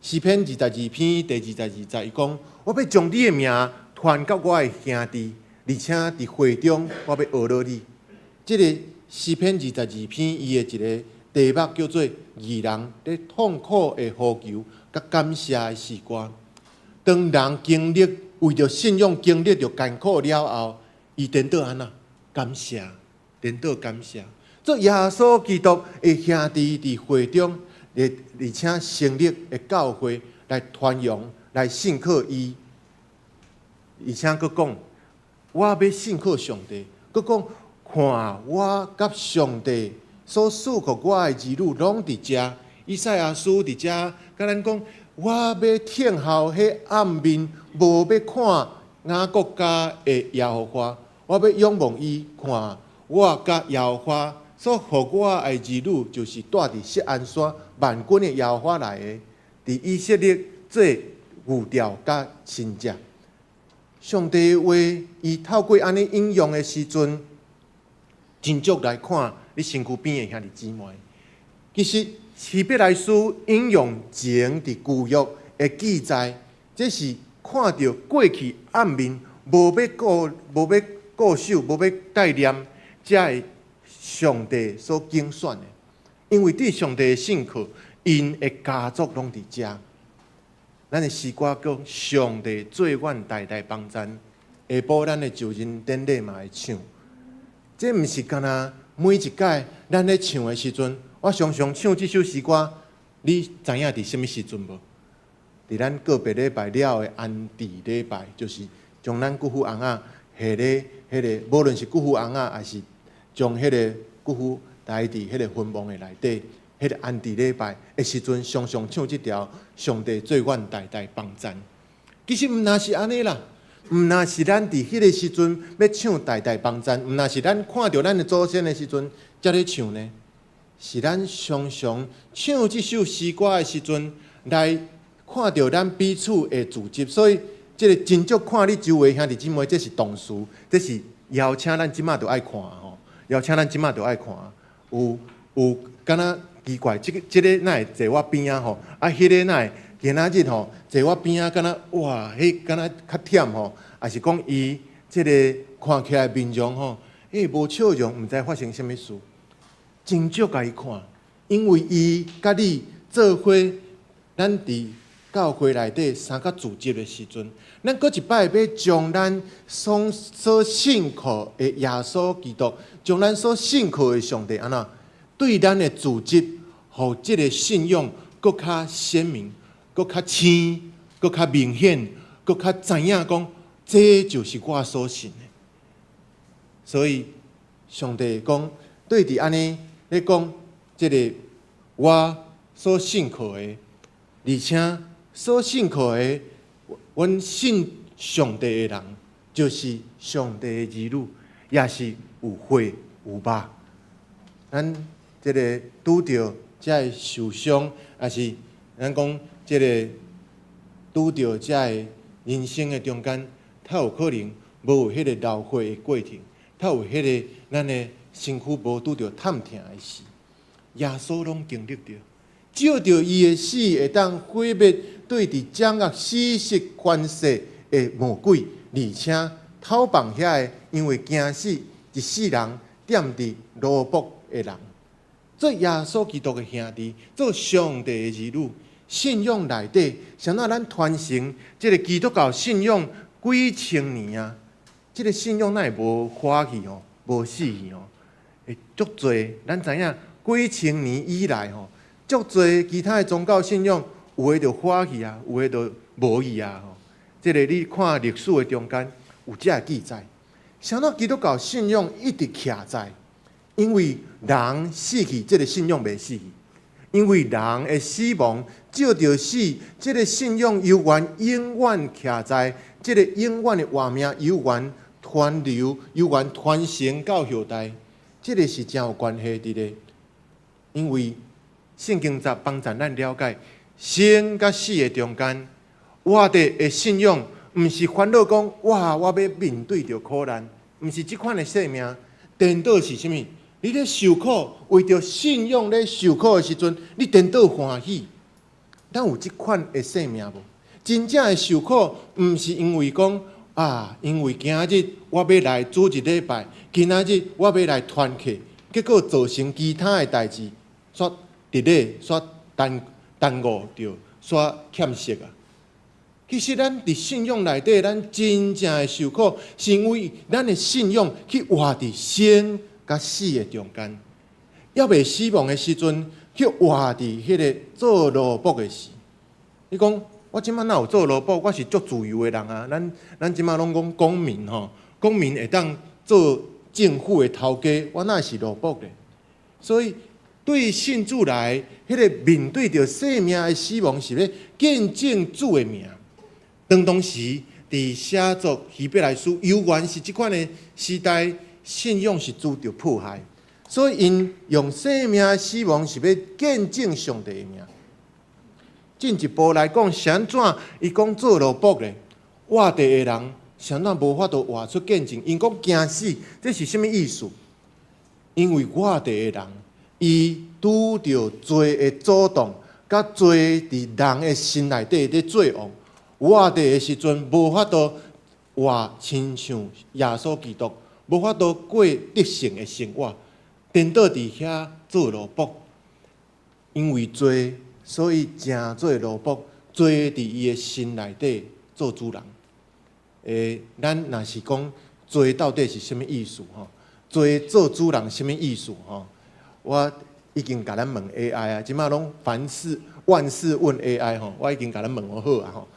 詩篇22篇第22節，伊講：我欲將你的名傳予我的兄弟，而且佇會中我欲阿羅你。這个詩篇二十二篇，伊的一个題目叫做《義人咧痛苦的呼求佮感謝的詩歌》。當人經歷為著信仰經歷著艱苦了後，伊顛倒按怎感謝，顛倒感謝。做耶穌基督的兄弟佇會中，而且成立的教會來傳揚、來信靠伊，而且閣講，我欲信靠上帝，閣講看我佮上帝所賜予我的兒女攏佇遮。以賽亞書佇遮共咱講，我欲聽候彼暗面，無欲看雅各家的耶和華，我欲仰望伊，看我佮耶和華所予我的兒女，就是住佇錫安山萬軍的耶和華來的，佇以色列做預兆佮神跡。上帝的話，伊透過按呢引用的時陣，真足來看你身軀邊的兄弟姊妹。其實希伯來書引用前佇舊約的記載，這是看著過去暗面無欲顧、無欲顧守、無欲帶念，才會上帝所揀選的。因為對上帝的信靠，𪜶的家族攏佇遮。咱的詩歌講，上帝做阮代代幫贊，下晡咱的就任典禮嘛會唱。這毋是干焦每一擺咱咧唱的時陣，我常常唱這首詩歌，你知影佇啥物時陣無？佇咱個別禮拜了的安置禮拜，就是將咱舅父翁仔下咧彼個，無論是骨灰甕仔，抑是將彼個骨灰抬佇彼個墳墓的內底，彼個安置禮拜的時陣，常常唱這條上帝做阮代代幫贊。其實毋但是按呢啦，毋但是咱佇彼個時陣欲唱代代幫贊，毋但是咱看著咱的祖先的時陣才咧唱呢，是咱常常唱這首詩歌的時陣，來看著咱彼此的組織。所以，這个真足看你周圍兄弟姊妹，這是動詞，這是邀請咱這馬就愛看吼，邀請咱這馬就愛看。有有敢若奇怪，這个這个哪會坐我邊仔吼？啊，彼个哪會今仔日吼坐我邊仔，敢若哇，彼敢若較忝吼？抑是講伊這个看起來面容吼，欸無笑容，毋知發生啥物事。真足共伊看，因為伊佮你做伙，咱佇教會內底三角組織的時陣，咱閣一擺欲將咱所所信靠的耶穌基督，將咱所信靠的上帝按怎對咱的組織，予這个信仰閣較鮮明、閣較鮮、閣較明顯、閣較知影講，這就是我所信的。所以上帝講，對佇按呢咧講，這个我所信靠的，而且所信靠的，阮信上帝的人，就是上帝的兒女，也是有血有肉。咱這个拄著這个受傷，抑是咱講這个拄著這个人生的中間，較有可能無有彼个流血的過程，較有彼个咱的身軀無拄著探疼的事，耶穌攏經歷著。藉著伊的死，會當毀滅對佇掌握死實權勢的魔鬼，而且討放遐个因為驚死一世人踮佇奴僕的人，做耶穌基督的兄弟，做上帝的兒女，信仰內底，啥物咱傳承這个基督教信仰幾千年啊？這个信仰哪會無化去吼，無死去吼？會足濟，咱知影幾千年以來吼，足濟其他的宗教信仰，有的就化去啊，有的就無去啊吼。這个你看歷史的中間有這个記載，啥物基督教信仰一直徛在，因為人死去，這个信仰袂死去；因為人的死亡，藉著死，這个信仰猶原永遠徛在，這个永遠的活命，猶原傳流，猶原傳承到後代，這个是誠有關係佇咧，因為聖經在幫助咱了解生佮死的中間，活著的信仰，毋是煩惱講哇，我欲面對著苦難，毋是這款的生命。顛倒是啥物？你咧受苦，為著信仰咧受苦的時陣，你顛倒歡喜。咱有這款的生命無？真正的受苦，毋是因為講啊，因為今仔日我欲來主日禮拜，今仔日我欲來團契，結果造成其他的代誌，煞佇咧煞耽耽誤著，煞欠席啊！其實咱佇信仰內底，咱真正的受苦，是因為咱的信仰去活佇生佮死的中間，猶未死亡的時陣，去活佇彼个做奴僕的時。你講我這馬哪有做奴僕？我是足自由的人啊！咱咱這馬攏講公民吼，公民會當做政府的頭家，我哪會是奴僕咧？所以對信主來，彼个面對著生命的死亡，是欲見證主的名。當當時佇寫作希伯來書，猶原是這款的時代，信仰是遭著迫害，所以𪜶用生命的死亡是欲見證上帝的名。進一步來講，是按怎伊講做奴僕咧？活著的人，啥物無法度活出見證？𪜶講驚死，這是啥物意思？因為活著的人，伊拄著罪的阻擋，佮罪佇人的心內底咧作王。活著的時陣，無法度活親像耶穌基督，無法度過得勝的生活，顛倒佇遐做奴僕。因為罪，所以成做奴僕，罪佇伊的心內底做主人。咱若是講罪到底是啥物意思？吼，罪做主人啥物意思？吼，我已經共咱問 AI 啊，這馬攏凡事萬事問 AI 吼，我已經共咱問好啊吼。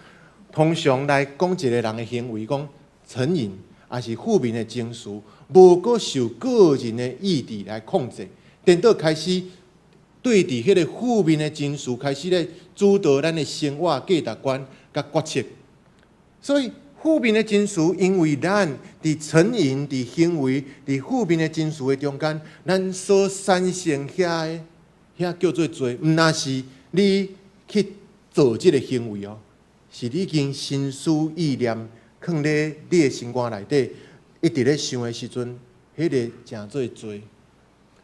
通常來講一個人的行為，講成癮，抑是負面的情緒，無閣受個人的意志來控制，顛倒開始對佇彼個負面的情緒開始咧主導咱的生活價值觀佮決策。所以負面的情緒，因為咱佇成癮、佇行為、佇負面的情緒的中間，咱所產生遐的遐叫做罪，毋但是你去做這个行為哦，是你已經心思意念囥咧你的心肝內底，一直咧想的時陣，彼个成做罪。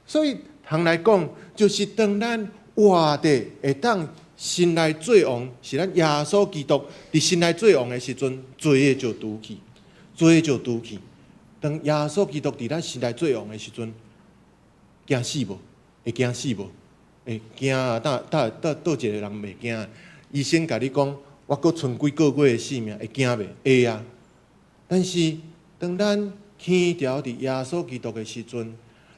所以通來講，就是當咱活佇會當神來做王，是咱耶穌基督佇神來做王的時陣，罪的就除去，罪就除去。當耶穌基督佇咱心內做王的時陣，驚死無？會驚死無？會驚啊！倒倒倒倒一个人袂驚。醫生共你講，我閣賰幾个月的性命，會驚袂？會啊。但是當咱牽牢佇耶穌基督的時陣，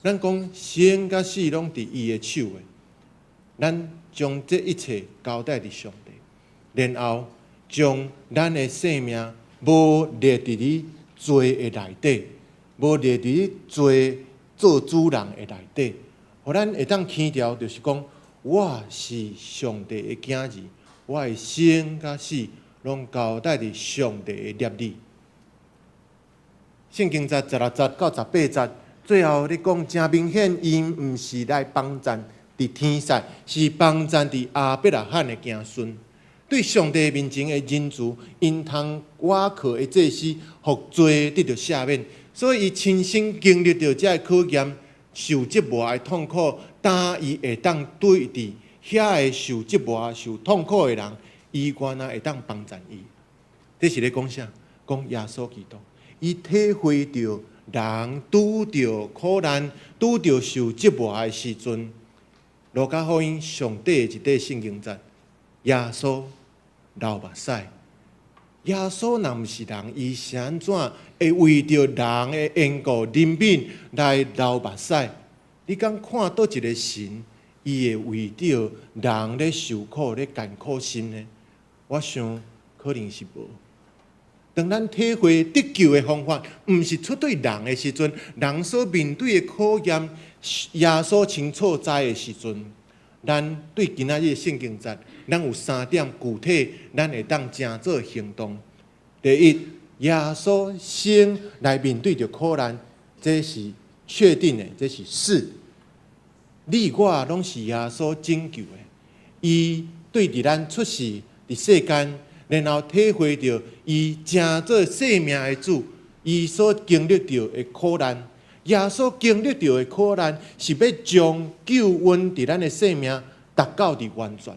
咱講生佮死攏佇伊的手的，咱將這一切交代佇上帝，然後將咱的性命無列佇你罪的內底，無列佇你罪做主人的內底，予咱會當牽牢，就是講我是上帝的囝兒，我的生佮死攏交代佇上帝的捏裡。聖經節16節到18節，最後咧講誠明顯，𪜶毋是來幫贊佇天使，是幫贊佇亞伯拉罕的子孫。對上帝面前的仁慈，𪜶通倚靠的祭司，予罪得著赦免，所以伊親身經歷著這个考驗，受折磨的痛苦，當伊會當對佇遐个受折磨、受痛苦的人，伊原來會當幫贊伊。這是咧講啥？講耶穌基督，伊體會著人拄著苦難、拄著受折磨的時陣，路加福音上底一塊聖經節，耶穌流目屎。耶穌若毋是人，伊是按怎會為著人的緣故憐憫來流目屎？你敢看佗一个神，伊會為著人咧受苦咧艱苦心呢？我想可能是無。當咱體會得救的方法，毋是出對人的時陣，人所面對的考驗，耶穌清楚知的時陣，咱對今仔日的聖經節，咱有三點具體，咱會當成做行動。第一，耶穌先來面對著苦難，這是確定的，這是是。你我攏是耶穌拯救的，伊對佇咱出世佇世間，然後體會著伊成做生命的主，伊所經歷著的苦難，耶穌經歷著的苦難，是欲將救恩佇咱的生命達到佇完全。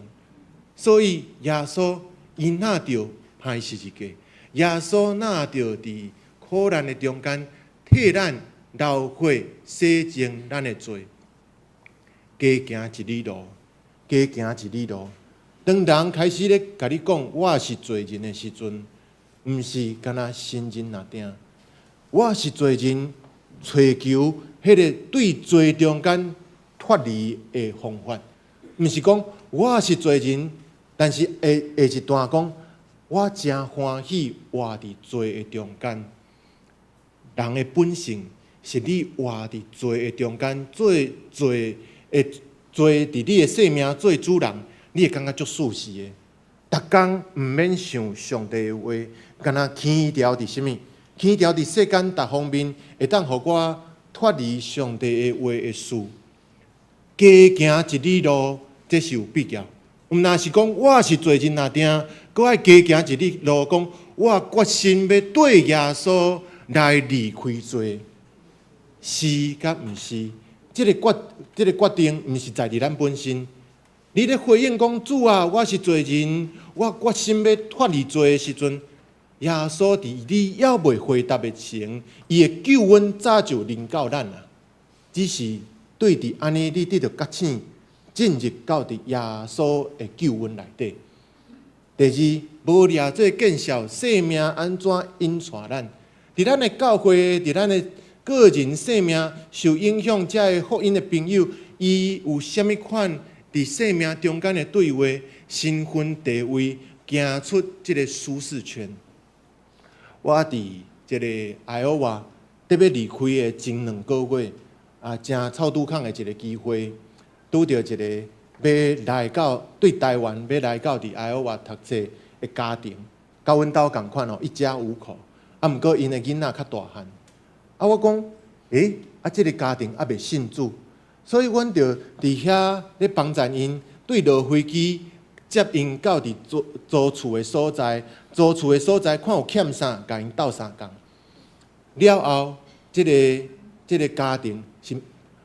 所以耶穌伊若著歹十字架，耶穌若著佇苦難的中間替咱流血洗淨咱的罪，加行一里路，加行一里路。當人開始咧共你講我是罪人的時陣，毋是干焦承認爾定，我是罪人，揣求彼个對罪中間脫離的方法，毋是講我是罪人，但是下下一段講我誠歡喜活佇罪的中間。人的本性是你活佇罪的中間，做罪的罪佇你的生命做主人。你會感覺足舒適的，逐工毋免想上帝的話，干焦牽牢佇啥物？牽牢佇世間逐方面，會當予我脫離上帝的話的事。加行一里路，這是有必要。毋但是講我是罪人爾定，閣愛加行一里路，講我決心欲綴耶穌來離開罪，是佮毋是？這个決定毋是在佇咱本身。你咧回應講主啊，我是罪人，我決心欲脫離罪的時陣，耶穌佇你猶未回答的前，伊的救恩早就臨到咱啊。只是對佇按呢，你得著覺醒，進入到佇耶穌的救恩內底。第二，無掠做見笑，生命按怎引帶咱？佇咱的教會，佇咱的個人生命受影響，這个福音的朋友，伊有啥物款？佇生命中間的對話、身份地位，行出這个舒適圈。我佇這个愛奧瓦，得欲離開的前2個月，啊，誠臭拄空的一個機會，拄著一個欲來到對台灣欲來到佇愛奧瓦讀冊的家庭，佮阮兜仝款哦，一家五口，啊，毋過𪜶的囡仔較大漢，啊，我講，欸，啊，這个家庭猶未信主，所以阮就佇遐咧幫贊𪜶，對落飛機接𪜶到佇租租厝的所在，租厝的所在看有欠啥，共𪜶鬥相共。了後，這个家庭是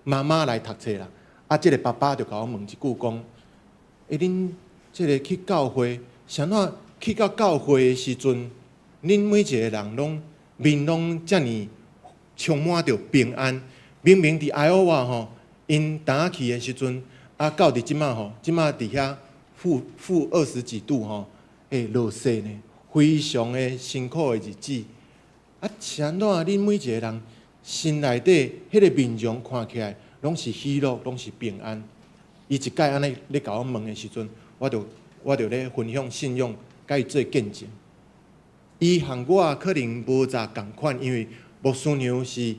媽媽來讀冊啦，啊，這个爸爸就共我問一句講：欸，恁這个去教會，啥怎去到教會的時陣，恁每一個人攏面攏遮爾充滿著平安？明明佇愛奧瓦吼，𪜶當仔去的時陣，啊，到佇這馬吼，這馬佇遐負20幾度吼，欸，落雪呢，非常的辛苦的日子。啊，是按怎恁每一個人心內底彼个面容看起來攏是喜樂，攏是平安？伊一擺按呢咧共我問的時陣，我就咧分享信仰，共伊做見證。伊和我可能無濟仝款，因為牧師娘是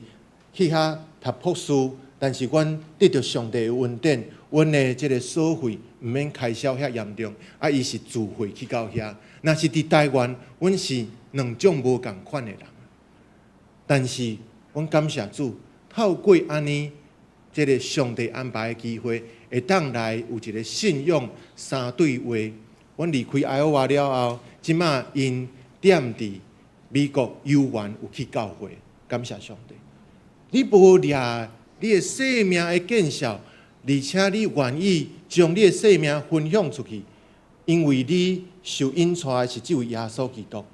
去遐讀博士，但是阮得著上帝的恩典，阮的這个所費毋免開銷遐嚴重，啊，伊是自費去到遐。若是佇台灣，阮是兩種無仝款的人。但是，阮感謝主，透過按呢，這个上帝安排的機會，會當來有一个信仰三對話。阮離開愛奧瓦了後，這馬𪜶踮佇美國猶原有去教會，感謝上帝。你無掠你的生命的見效，而且你願意將你的生命分享出去，因為你受引帶的是這位耶穌基督，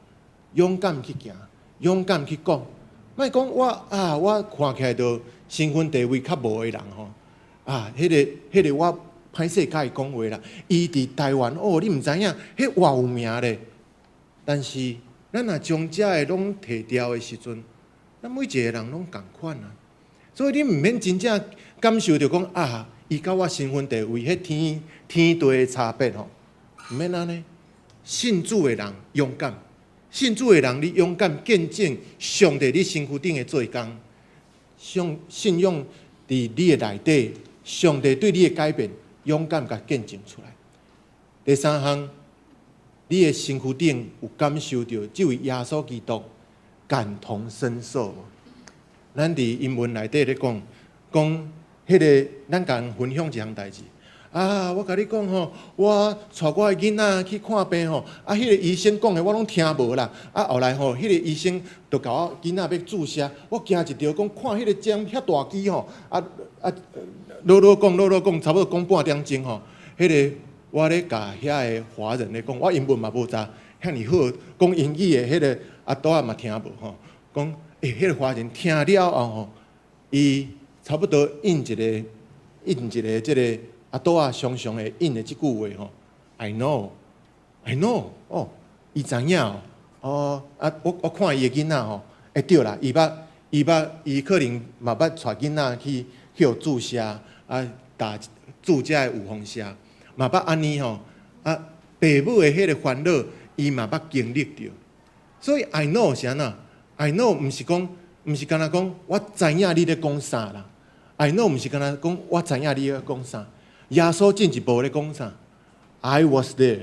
勇敢去行，勇敢去講。莫講我啊，我看起來就身份地位較無的人吼，啊，彼个我歹勢共伊講話啦。伊佇台灣哦，你毋知影，彼偌有名咧。但是咱若將遮的攏提掉的時陣，咱每一個人攏仝款啊。所以你毋免真正感受著講啊，伊佮我身份地位彼天天地的差別吼，毋免按呢。信主的人勇敢，信主的人你勇敢見證上帝你身軀頂的做工，相信仰佇你的內底，上帝對你的改變，勇敢共見證出來。第三項，你的身軀頂有感受著這位耶穌基督感同身受無？咱佇英文內底咧講，講彼个咱共人分享一項代誌。啊，我共你講吼，我帶我的囡仔去看病吼，啊，彼个醫生講的我攏聽無啦。啊，後來吼，彼个醫生就共我囡仔欲注射，我驚一著講看彼个針遐大支吼，啊啊，囉囉講囉囉講，差不多講半點鐘吼。彼个我咧共遐个華人咧講，我英文嘛無濟遐爾好，講英語的彼个阿多仔嘛聽無吼。講，欸，彼个華人聽了後吼，伊差不多應一個應一個這个阿多仔常常會應的這句話吼，I know，I know，哦，伊知影哦，哦，啊，我看伊的囡仔吼，欸對啦，伊捌伊捌伊可能嘛捌帶囡仔去予注射，啊，打注這个預防射，嘛捌按呢吼，啊，爸母的彼个煩惱，伊嘛捌經歷著，所以 I know 是按怎？I know 毋是講，毋是干焦講我知影你咧講啥啦。I know 毋是干焦講我知影你咧講啥。耶穌進一步咧講啥？I was there，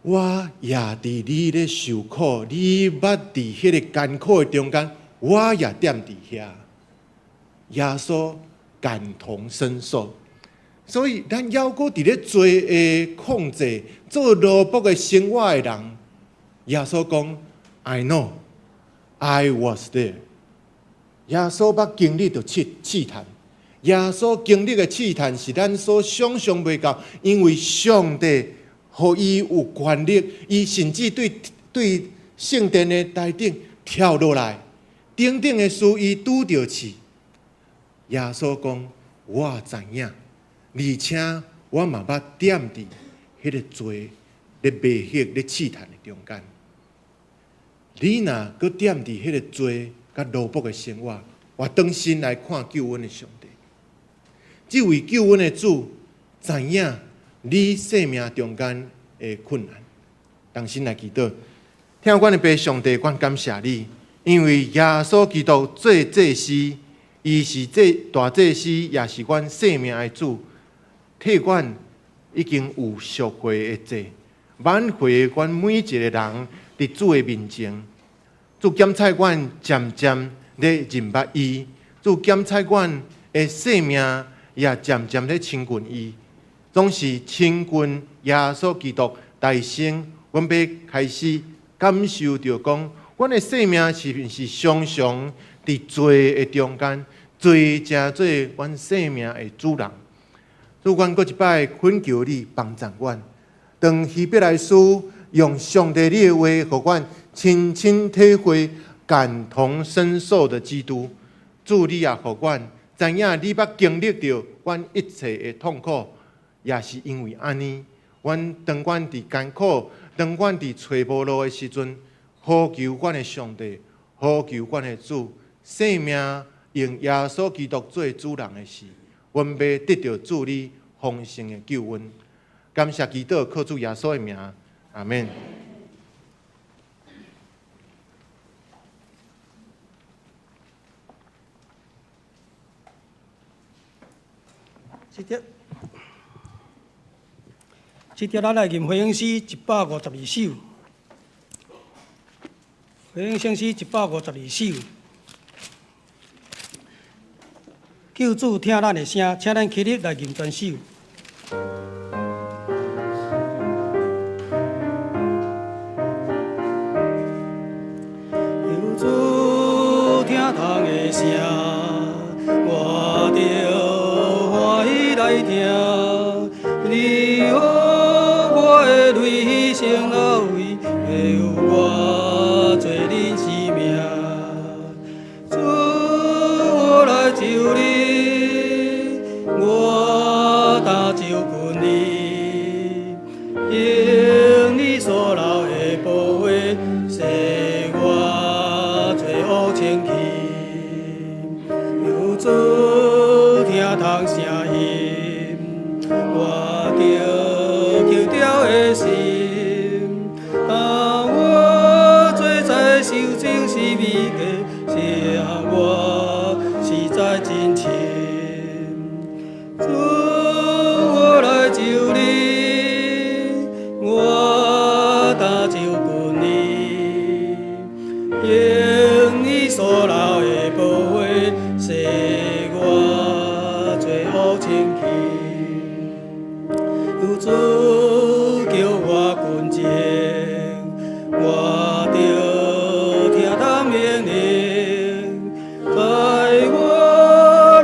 我也佇你咧受苦，你捌佇彼个艱苦的中間，我也踮佇遐。耶穌感同身受，所以咱猶閣佇咧罪的控制、做奴僕的生活的人，耶穌講：I know，I was there。耶穌捌經歷著試探。耶穌經歷的試探是咱所想象袂到，因為上帝予伊有權力，伊甚至對聖殿的台頂跳落來，等等的事，伊拄著試。耶穌講：我知影，而且我嘛捌踮佇彼个罪咧迷惑、咧試探的中間。你若閣踮佇彼个罪佮奴僕的生活，我轉身來看救阮的上帝。這位救阮的主知影你生命中間的困難，同心來祈禱。疼阮的父上帝，阮感謝你，因為耶穌基督做祭司，伊是這大祭司，也是阮生命的主，替阮已經有贖回的祭，挽回阮每一個人佇主的面前。主檢採阮漸漸咧認捌伊，主檢採阮的生命也漸漸咧親近伊，總是親近耶穌基督代生，阮欲開始感受著講，阮的生命是毋是常常佇罪的中間，罪成做阮生命的主人。主，阮閣一擺懇求你幫助阮，當希伯來書用上帝你的話，予阮親身體會感同身受的基督。主，你也予阮知影你捌經歷著阮一切的痛苦，也是因為按呢，阮當阮佇艱苦，當阮佇揣無路的時陣，呼求阮的上帝，呼求阮的主，生命用耶穌基督做主人的時，阮欲得著主你豐盛的救恩。感謝祈禱，靠主耶穌的名，阿們。這節，這節咱來吟回應詩152首，回應聖詩152首。救主聽咱的聲，請咱起立來吟全首。救主聽阮的聲，我著歡喜來聽。你予我的淚成老位，予我做恁生命。主，我來求你，我當就近你，用你所流的寶血，洗我罪惡清去。求主聽阮聲音，我著求著的心。當我做在受盡是美的，疼我實在真深。主，我來求你，我當就近你，用你所流的寶血，洗我罪惡清去。求主叫我近前，我著聽他命令，在我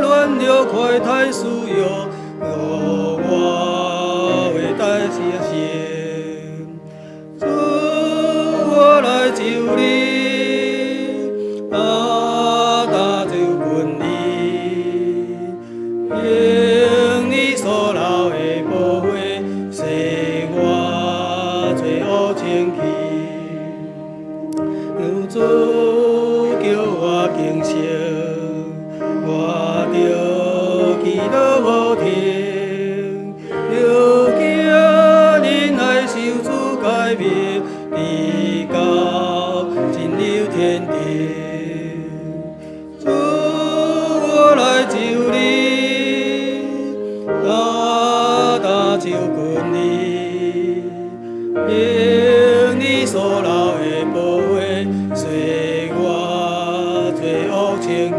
軟弱快太需要，我會帶信心。主，我來求你，當就近你，用你所流的寶血，洗我罪惡清去。求主叫我更新，我著祈禱無停，著驚忍耐受主改變，直到進入天庭。主，我來求你，當就近你，用你所流的寶血，洗我罪惡清去。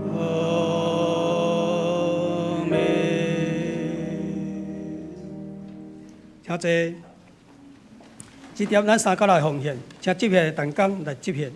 阿們。請坐。這點咱三角來奉獻，請執獻的同工來執獻。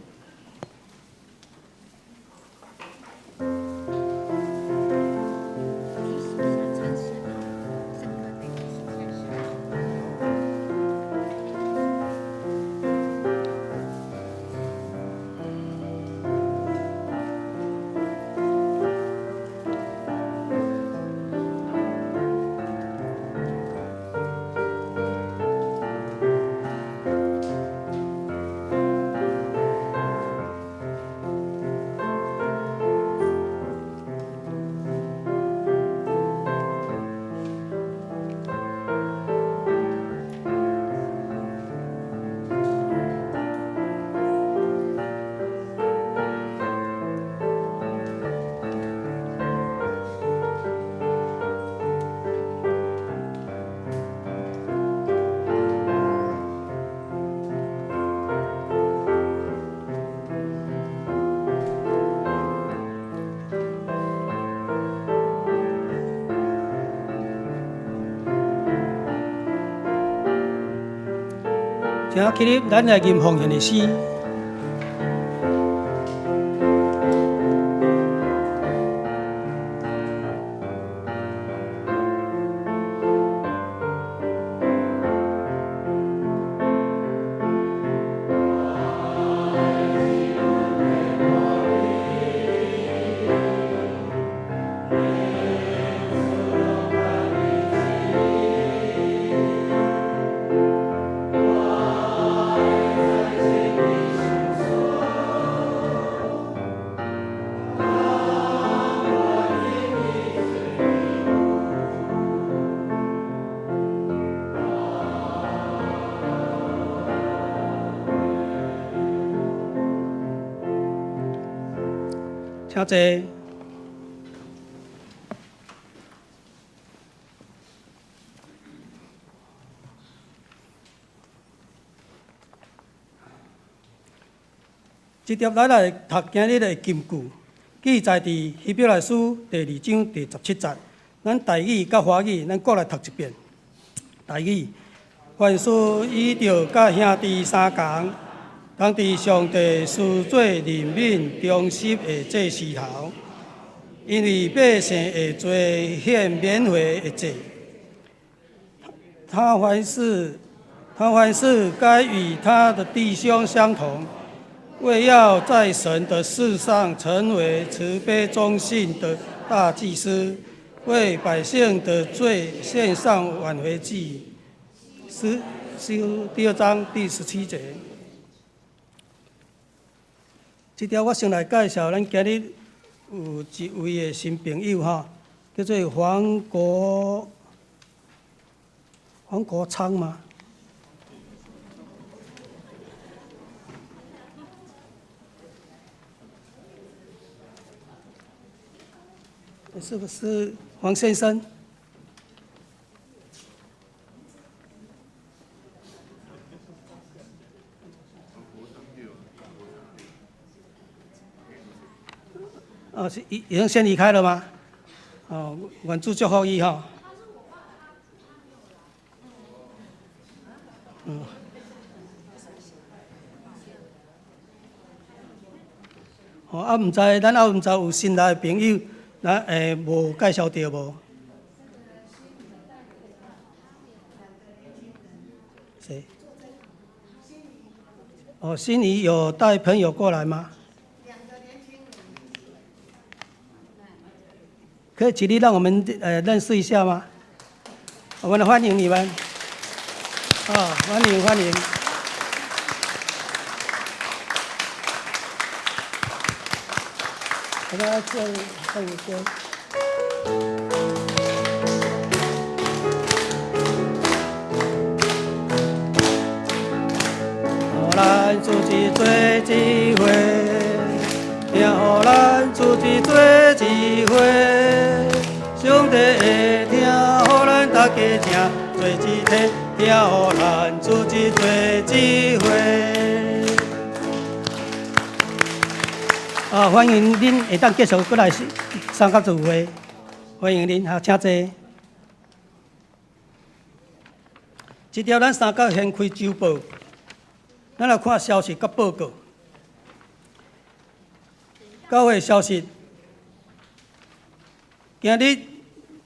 請起立，咱來吟奉獻的詩。請坐。這帖咱來讀今日的金句，記載佇希伯來書第二章第十七節。咱台語佮華語，咱各來讀一遍。台語，凡事依著佮兄弟相仝，同佇上帝施做憐憫忠實的祭司頭，因為百姓的罪獻免回的祭。他凡事該與他的弟兄相同，為要在神的事上成為慈悲忠信的大祭司，為百姓的罪獻上挽回祭。詩書第二章第十七節。這條我先來介紹，咱今日有一位的新朋友哈，叫做黃國昌嗎？是不是黃先生？哦，是已經先離開了嗎？哦，願主祝福伊吼。嗯。哦，啊，毋知咱猶毋知有新來的朋友，咱無介紹著無？誰？哦，心儀有帶朋友過來嗎？可以起立，讓我們認識一下嗎？我們歡迎你們。啊，歡迎歡迎。大家坐唱個歌。予咱組織做一伙，聽予咱組織做一伙，上帝會聽，予咱大家聽做一體，聽予咱組織做一伙。啊，歡迎恁會當繼續過來參加聚會，歡迎恁，好，請坐。這條咱三角掀開週報，咱來看消息佮報告。教會消息，今日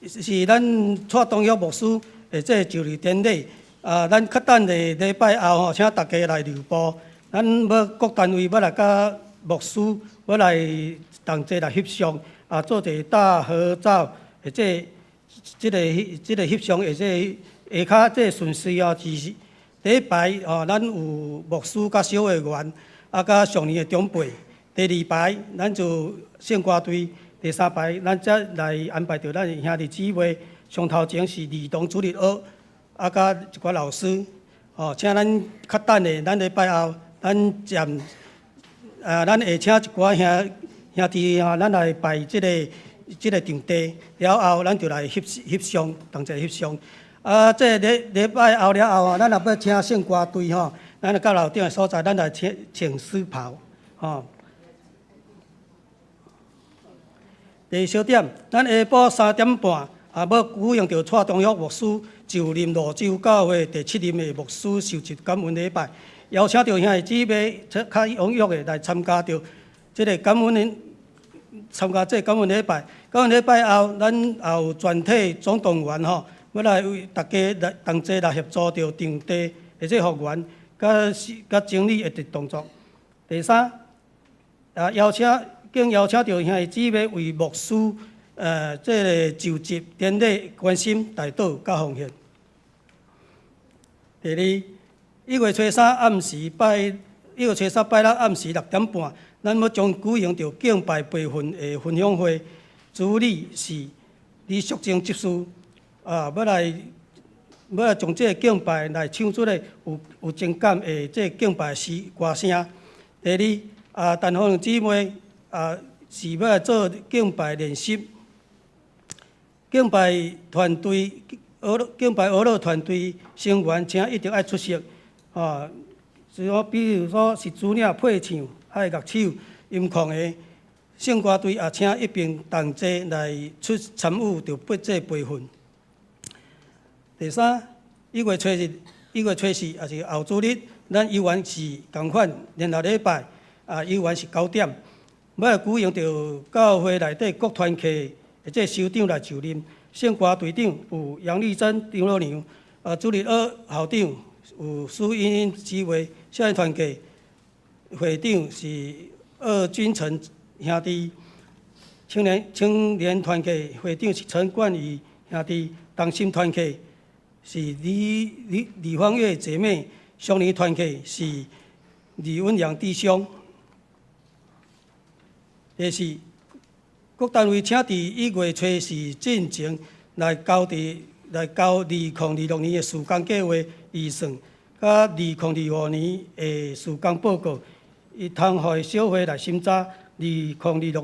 是咱蔡東旭牧師的這個就任典禮。啊，咱較等下禮拜後吼，請大家來留步。咱欲各單位欲來佮牧師欲來同齊來翕相，啊，做一個大合照，或者這個翕相，或者下跤這個順序哦，是第一排哦，咱有牧師佮小會員，啊，佮上年的長輩。第二排，咱就聖歌隊；第三排，咱才來安排著咱的兄弟姊妹。上頭前是兒童主日學，啊，佮一寡老師。哦，請咱較等下，咱禮拜後，咱暫啊，咱會請一寡兄弟吼，咱來排這個場地，了後咱就來翕相，同齊翕相。啊，這禮拜後了後啊，咱若欲請聖歌隊吼，咱就到樓頂的所在，咱來請穿獅袍，吼。第二小點，咱下晡3點半啊，欲舉行著蔡東旭牧師佇就任蘆洲教會第七任的牧師受職感恩禮拜，邀請著兄弟姊妹較踴躍的來參加著這个感恩的參加這个感恩禮拜。感恩禮拜後，咱也有全體總動員吼，欲來為大家來同齊來協助著場地的這復原，佮佮整理的動作。第三，啊邀請更邀請著兄弟姊妹為牧師這个就職典禮關心代禱佮奉獻。第二，1月初三拜六暗時6點半，咱欲將舉行著敬拜培訓的分享會，主理是李淑貞執事，啊，欲來將這个敬拜來唱出來有情感的這个敬拜詩歌聲。第二，啊，陳芳姊妹啊，是欲來做敬拜練習，敬拜團隊。敬拜娛樂團隊成員，請一定愛出席，啊，是說，比如說是主領配唱、愛樂手、音控的聖歌隊，也請一併同齊來出參與著這培訓。第三，1月初日、1月初四，也是後主日，咱猶原是仝款，連續禮拜啊，猶原是9點，欲來舉行著教會內底各團契的這首長來就任。聖歌隊長有楊麗珍、張老娘，啊，主日學校長有蘇英英姊妹，少年團契會長是鄂君成兄弟，青年團契會長是陳冠宇兄弟，同心團契是李芳月姐妹，少年團契是李文良弟兄。第四，各單位請佇1月初四進前來交2026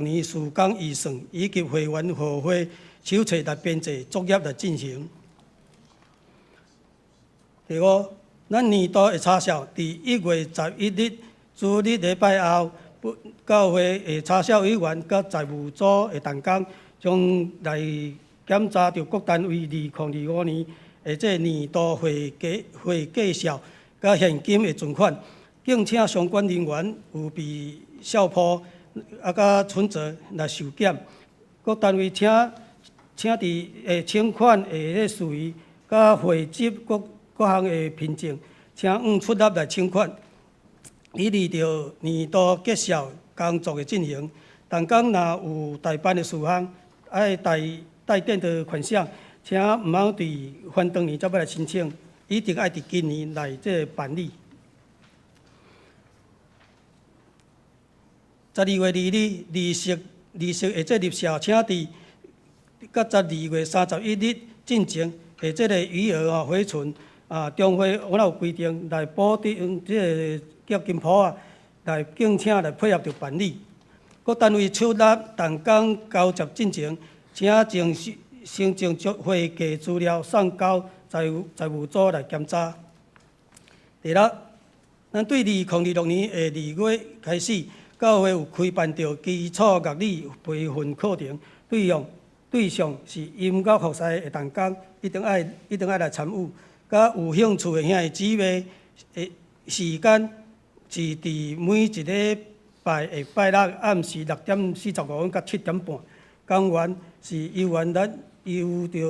年的事工計劃預算，佮2025年的事工報告，以通予小會來審查2026年事工預算，以及會員學會手冊來編製作業來進行。第五，咱年度的查數，佇1月11日主日禮拜後，教會的查數委員佮財務組的同工，將來檢查著各單位2025年的這年度會計數佮現金的存款，敬請相關人員有備數簿啊，佮存摺來受檢。各單位請佇請款的彼事宜，佮匯集各項的憑證，請按出納來請款，以利著年度結數工作的進行。同工若有待辦的事項，愛帶電的款項，請毋通佇翻轉年才欲來申請，一定愛佇今年來這辦理。12月2日，利息的這入數，請佇佮12月31日進前的這个餘額吼回存啊，中會我有規定來補訂這个叫金鋪啊，來敬請來配合著辦理。各單位出納同工交接進前，請將先將會計資料送交財務組來檢查。第六，咱對2026年的2月開始，教會有開辦著基礎樂理培訓課程，對象是音樂服侍的同工，一定愛來參與。佮有興趣的兄弟姊妹，的時間是佇每一禮拜的拜六暗時6點45到7點半。講員是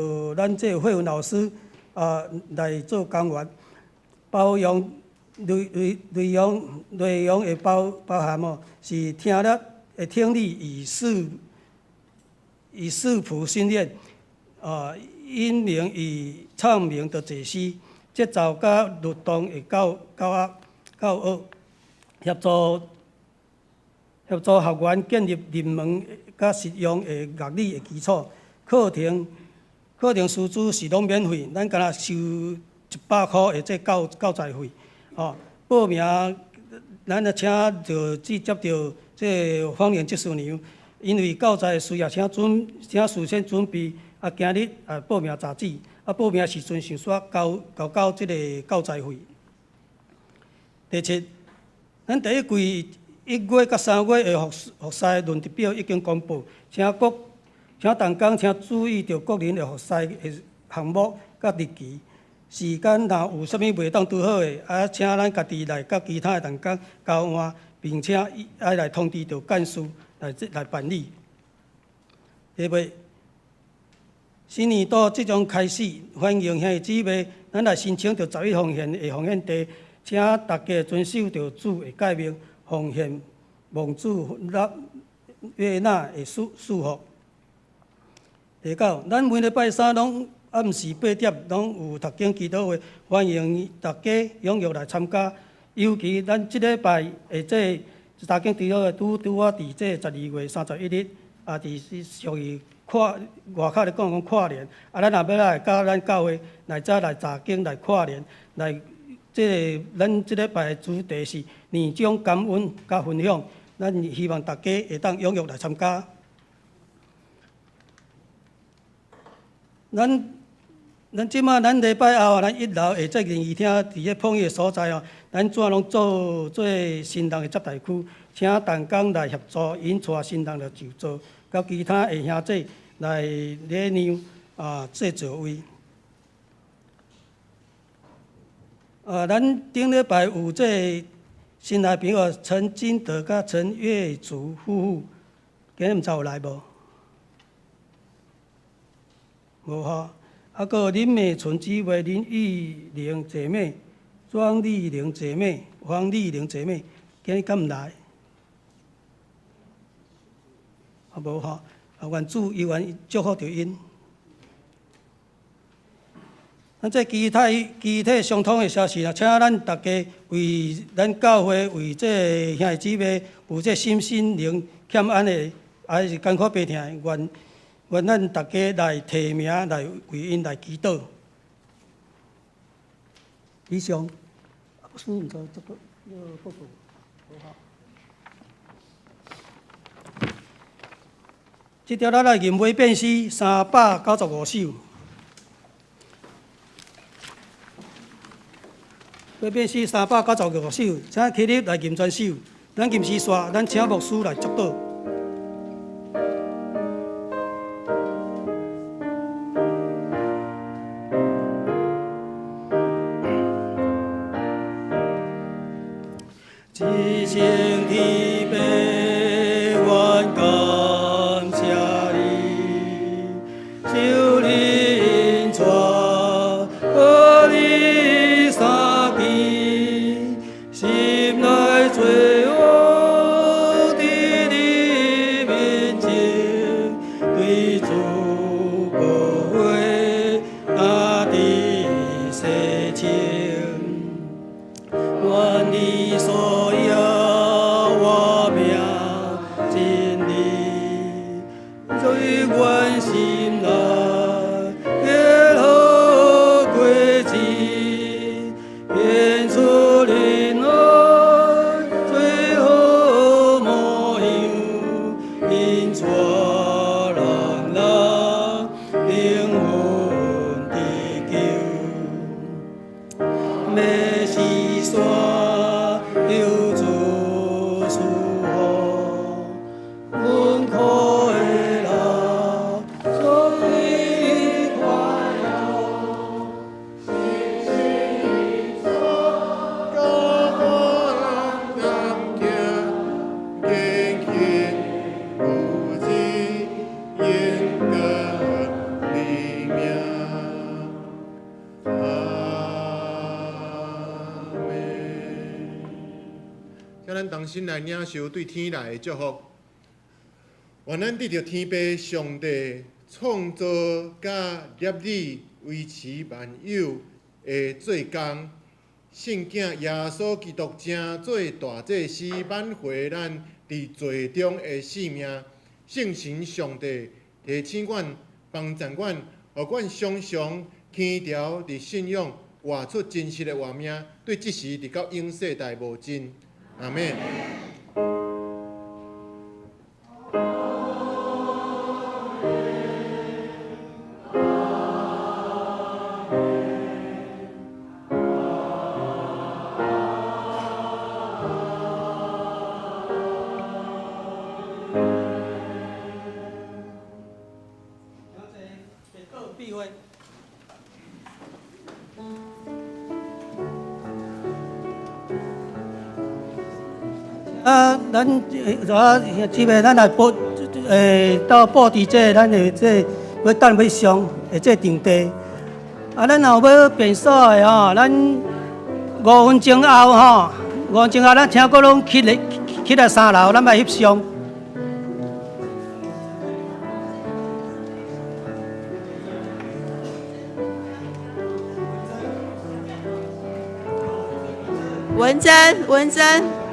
由著咱這個慧文老師啊來做講員，包容內容會包含哦，是聽力與視譜訓練，啊，音鳴與唱名的解析，節奏佮律動的教學，協助學員建立入門佮實用的樂理的基礎。課程師資是攏免費，咱干焦收100箍的這教材費。吼，報名咱啊請就直接著這方蓮執事娘，因為教材需要請事先準備，啊，今日啊報名截止，啊報名時陣先煞交這个教材費。第七，咱第一季1月佮3月的服侍輪值表已經公布，請同工請注意著個人的服侍的。項目佮日期。時間若有啥物袂當拄好的，啊，請咱家己來佮其他的同工交換，並且愛來通知著幹事來來辦理。第八，新年度即將開始，歡迎兄弟姊妹，咱來申請著十一奉獻的奉獻地，請大家遵守著主的誡命，奉獻蒙主納悅納的祝祝福。第九，咱每禮拜三攏暗時八點攏有讀經祈禱會，歡迎大家踴躍來參加。尤其咱這禮拜的這讀經祈禱會拄拄仔佇這12月31日，也佇屬於跨外口咧講講跨年。啊，咱若欲來佮咱教會來遮來查經來跨年，來這个咱這禮拜的主題是年終感恩佮分享。咱希望大家會當踴躍來參加。咱咱這馬咱禮拜後，咱一樓的這禮儀廳佇咧碰的所在哦，咱怎攏做做新人的接待區，請同工來協助𪜶帶新人來就座，佮其他的兄弟來禮讓啊，做座位。啊，咱頂禮拜有這新來朋友陳金德佮陳月竹夫婦，今日毋知有來無？無吼。啊，閣有林美純姊妹、林玉玲姐妹、莊麗玲姐妹、黃麗玲姐妹，今日敢毋來？啊，無吼。啊，願主猶原祝福著𪜶。咱這肢體肢體相通的消息啊，請咱大家為咱教會為這兄弟姊妹有這身心靈欠安的，還是艱苦病痛的，願願咱大家來提名來為𪜶來祈禱。以上，牧師毋知這個報告，無吼。這條咱來吟《變詩》395首。《變詩》395首，請起立來吟全首。咱吟詩煞，咱請牧師來祝禱。一生天父，阮感謝你，求你引帶我你三更，心內罪惡佇你面前，對主寶血那滴洗清。願你所要我命真理，在阮心內結好果子，顯出恁愛最好模樣，引帶人人靈魂得救。欲是山求主賜福，阮苦的人所以快樂。甲我人同行，堅強有志，榮耀你名。阿們。請咱同心來領受對天來的祝福。願咱得著天父上帝創造佮立你維持萬有的做工，聖囝耶穌基督成做大祭司，挽回咱佇罪中的性命。聖神上帝提醒阮、幫助阮，予阮常常堅牢佇信仰，活出真實的活命，對這時直到永世代無盡。阿們。請坐，祈禱閉會。啊，咱啊，這邊咱來布到布置這咱的這欲等欲上的這場地。啊，咱若有欲便所的吼，咱五分鐘後吼，五分鐘後咱聽講攏起來起來三樓，咱欲翕相。文珍，文珍。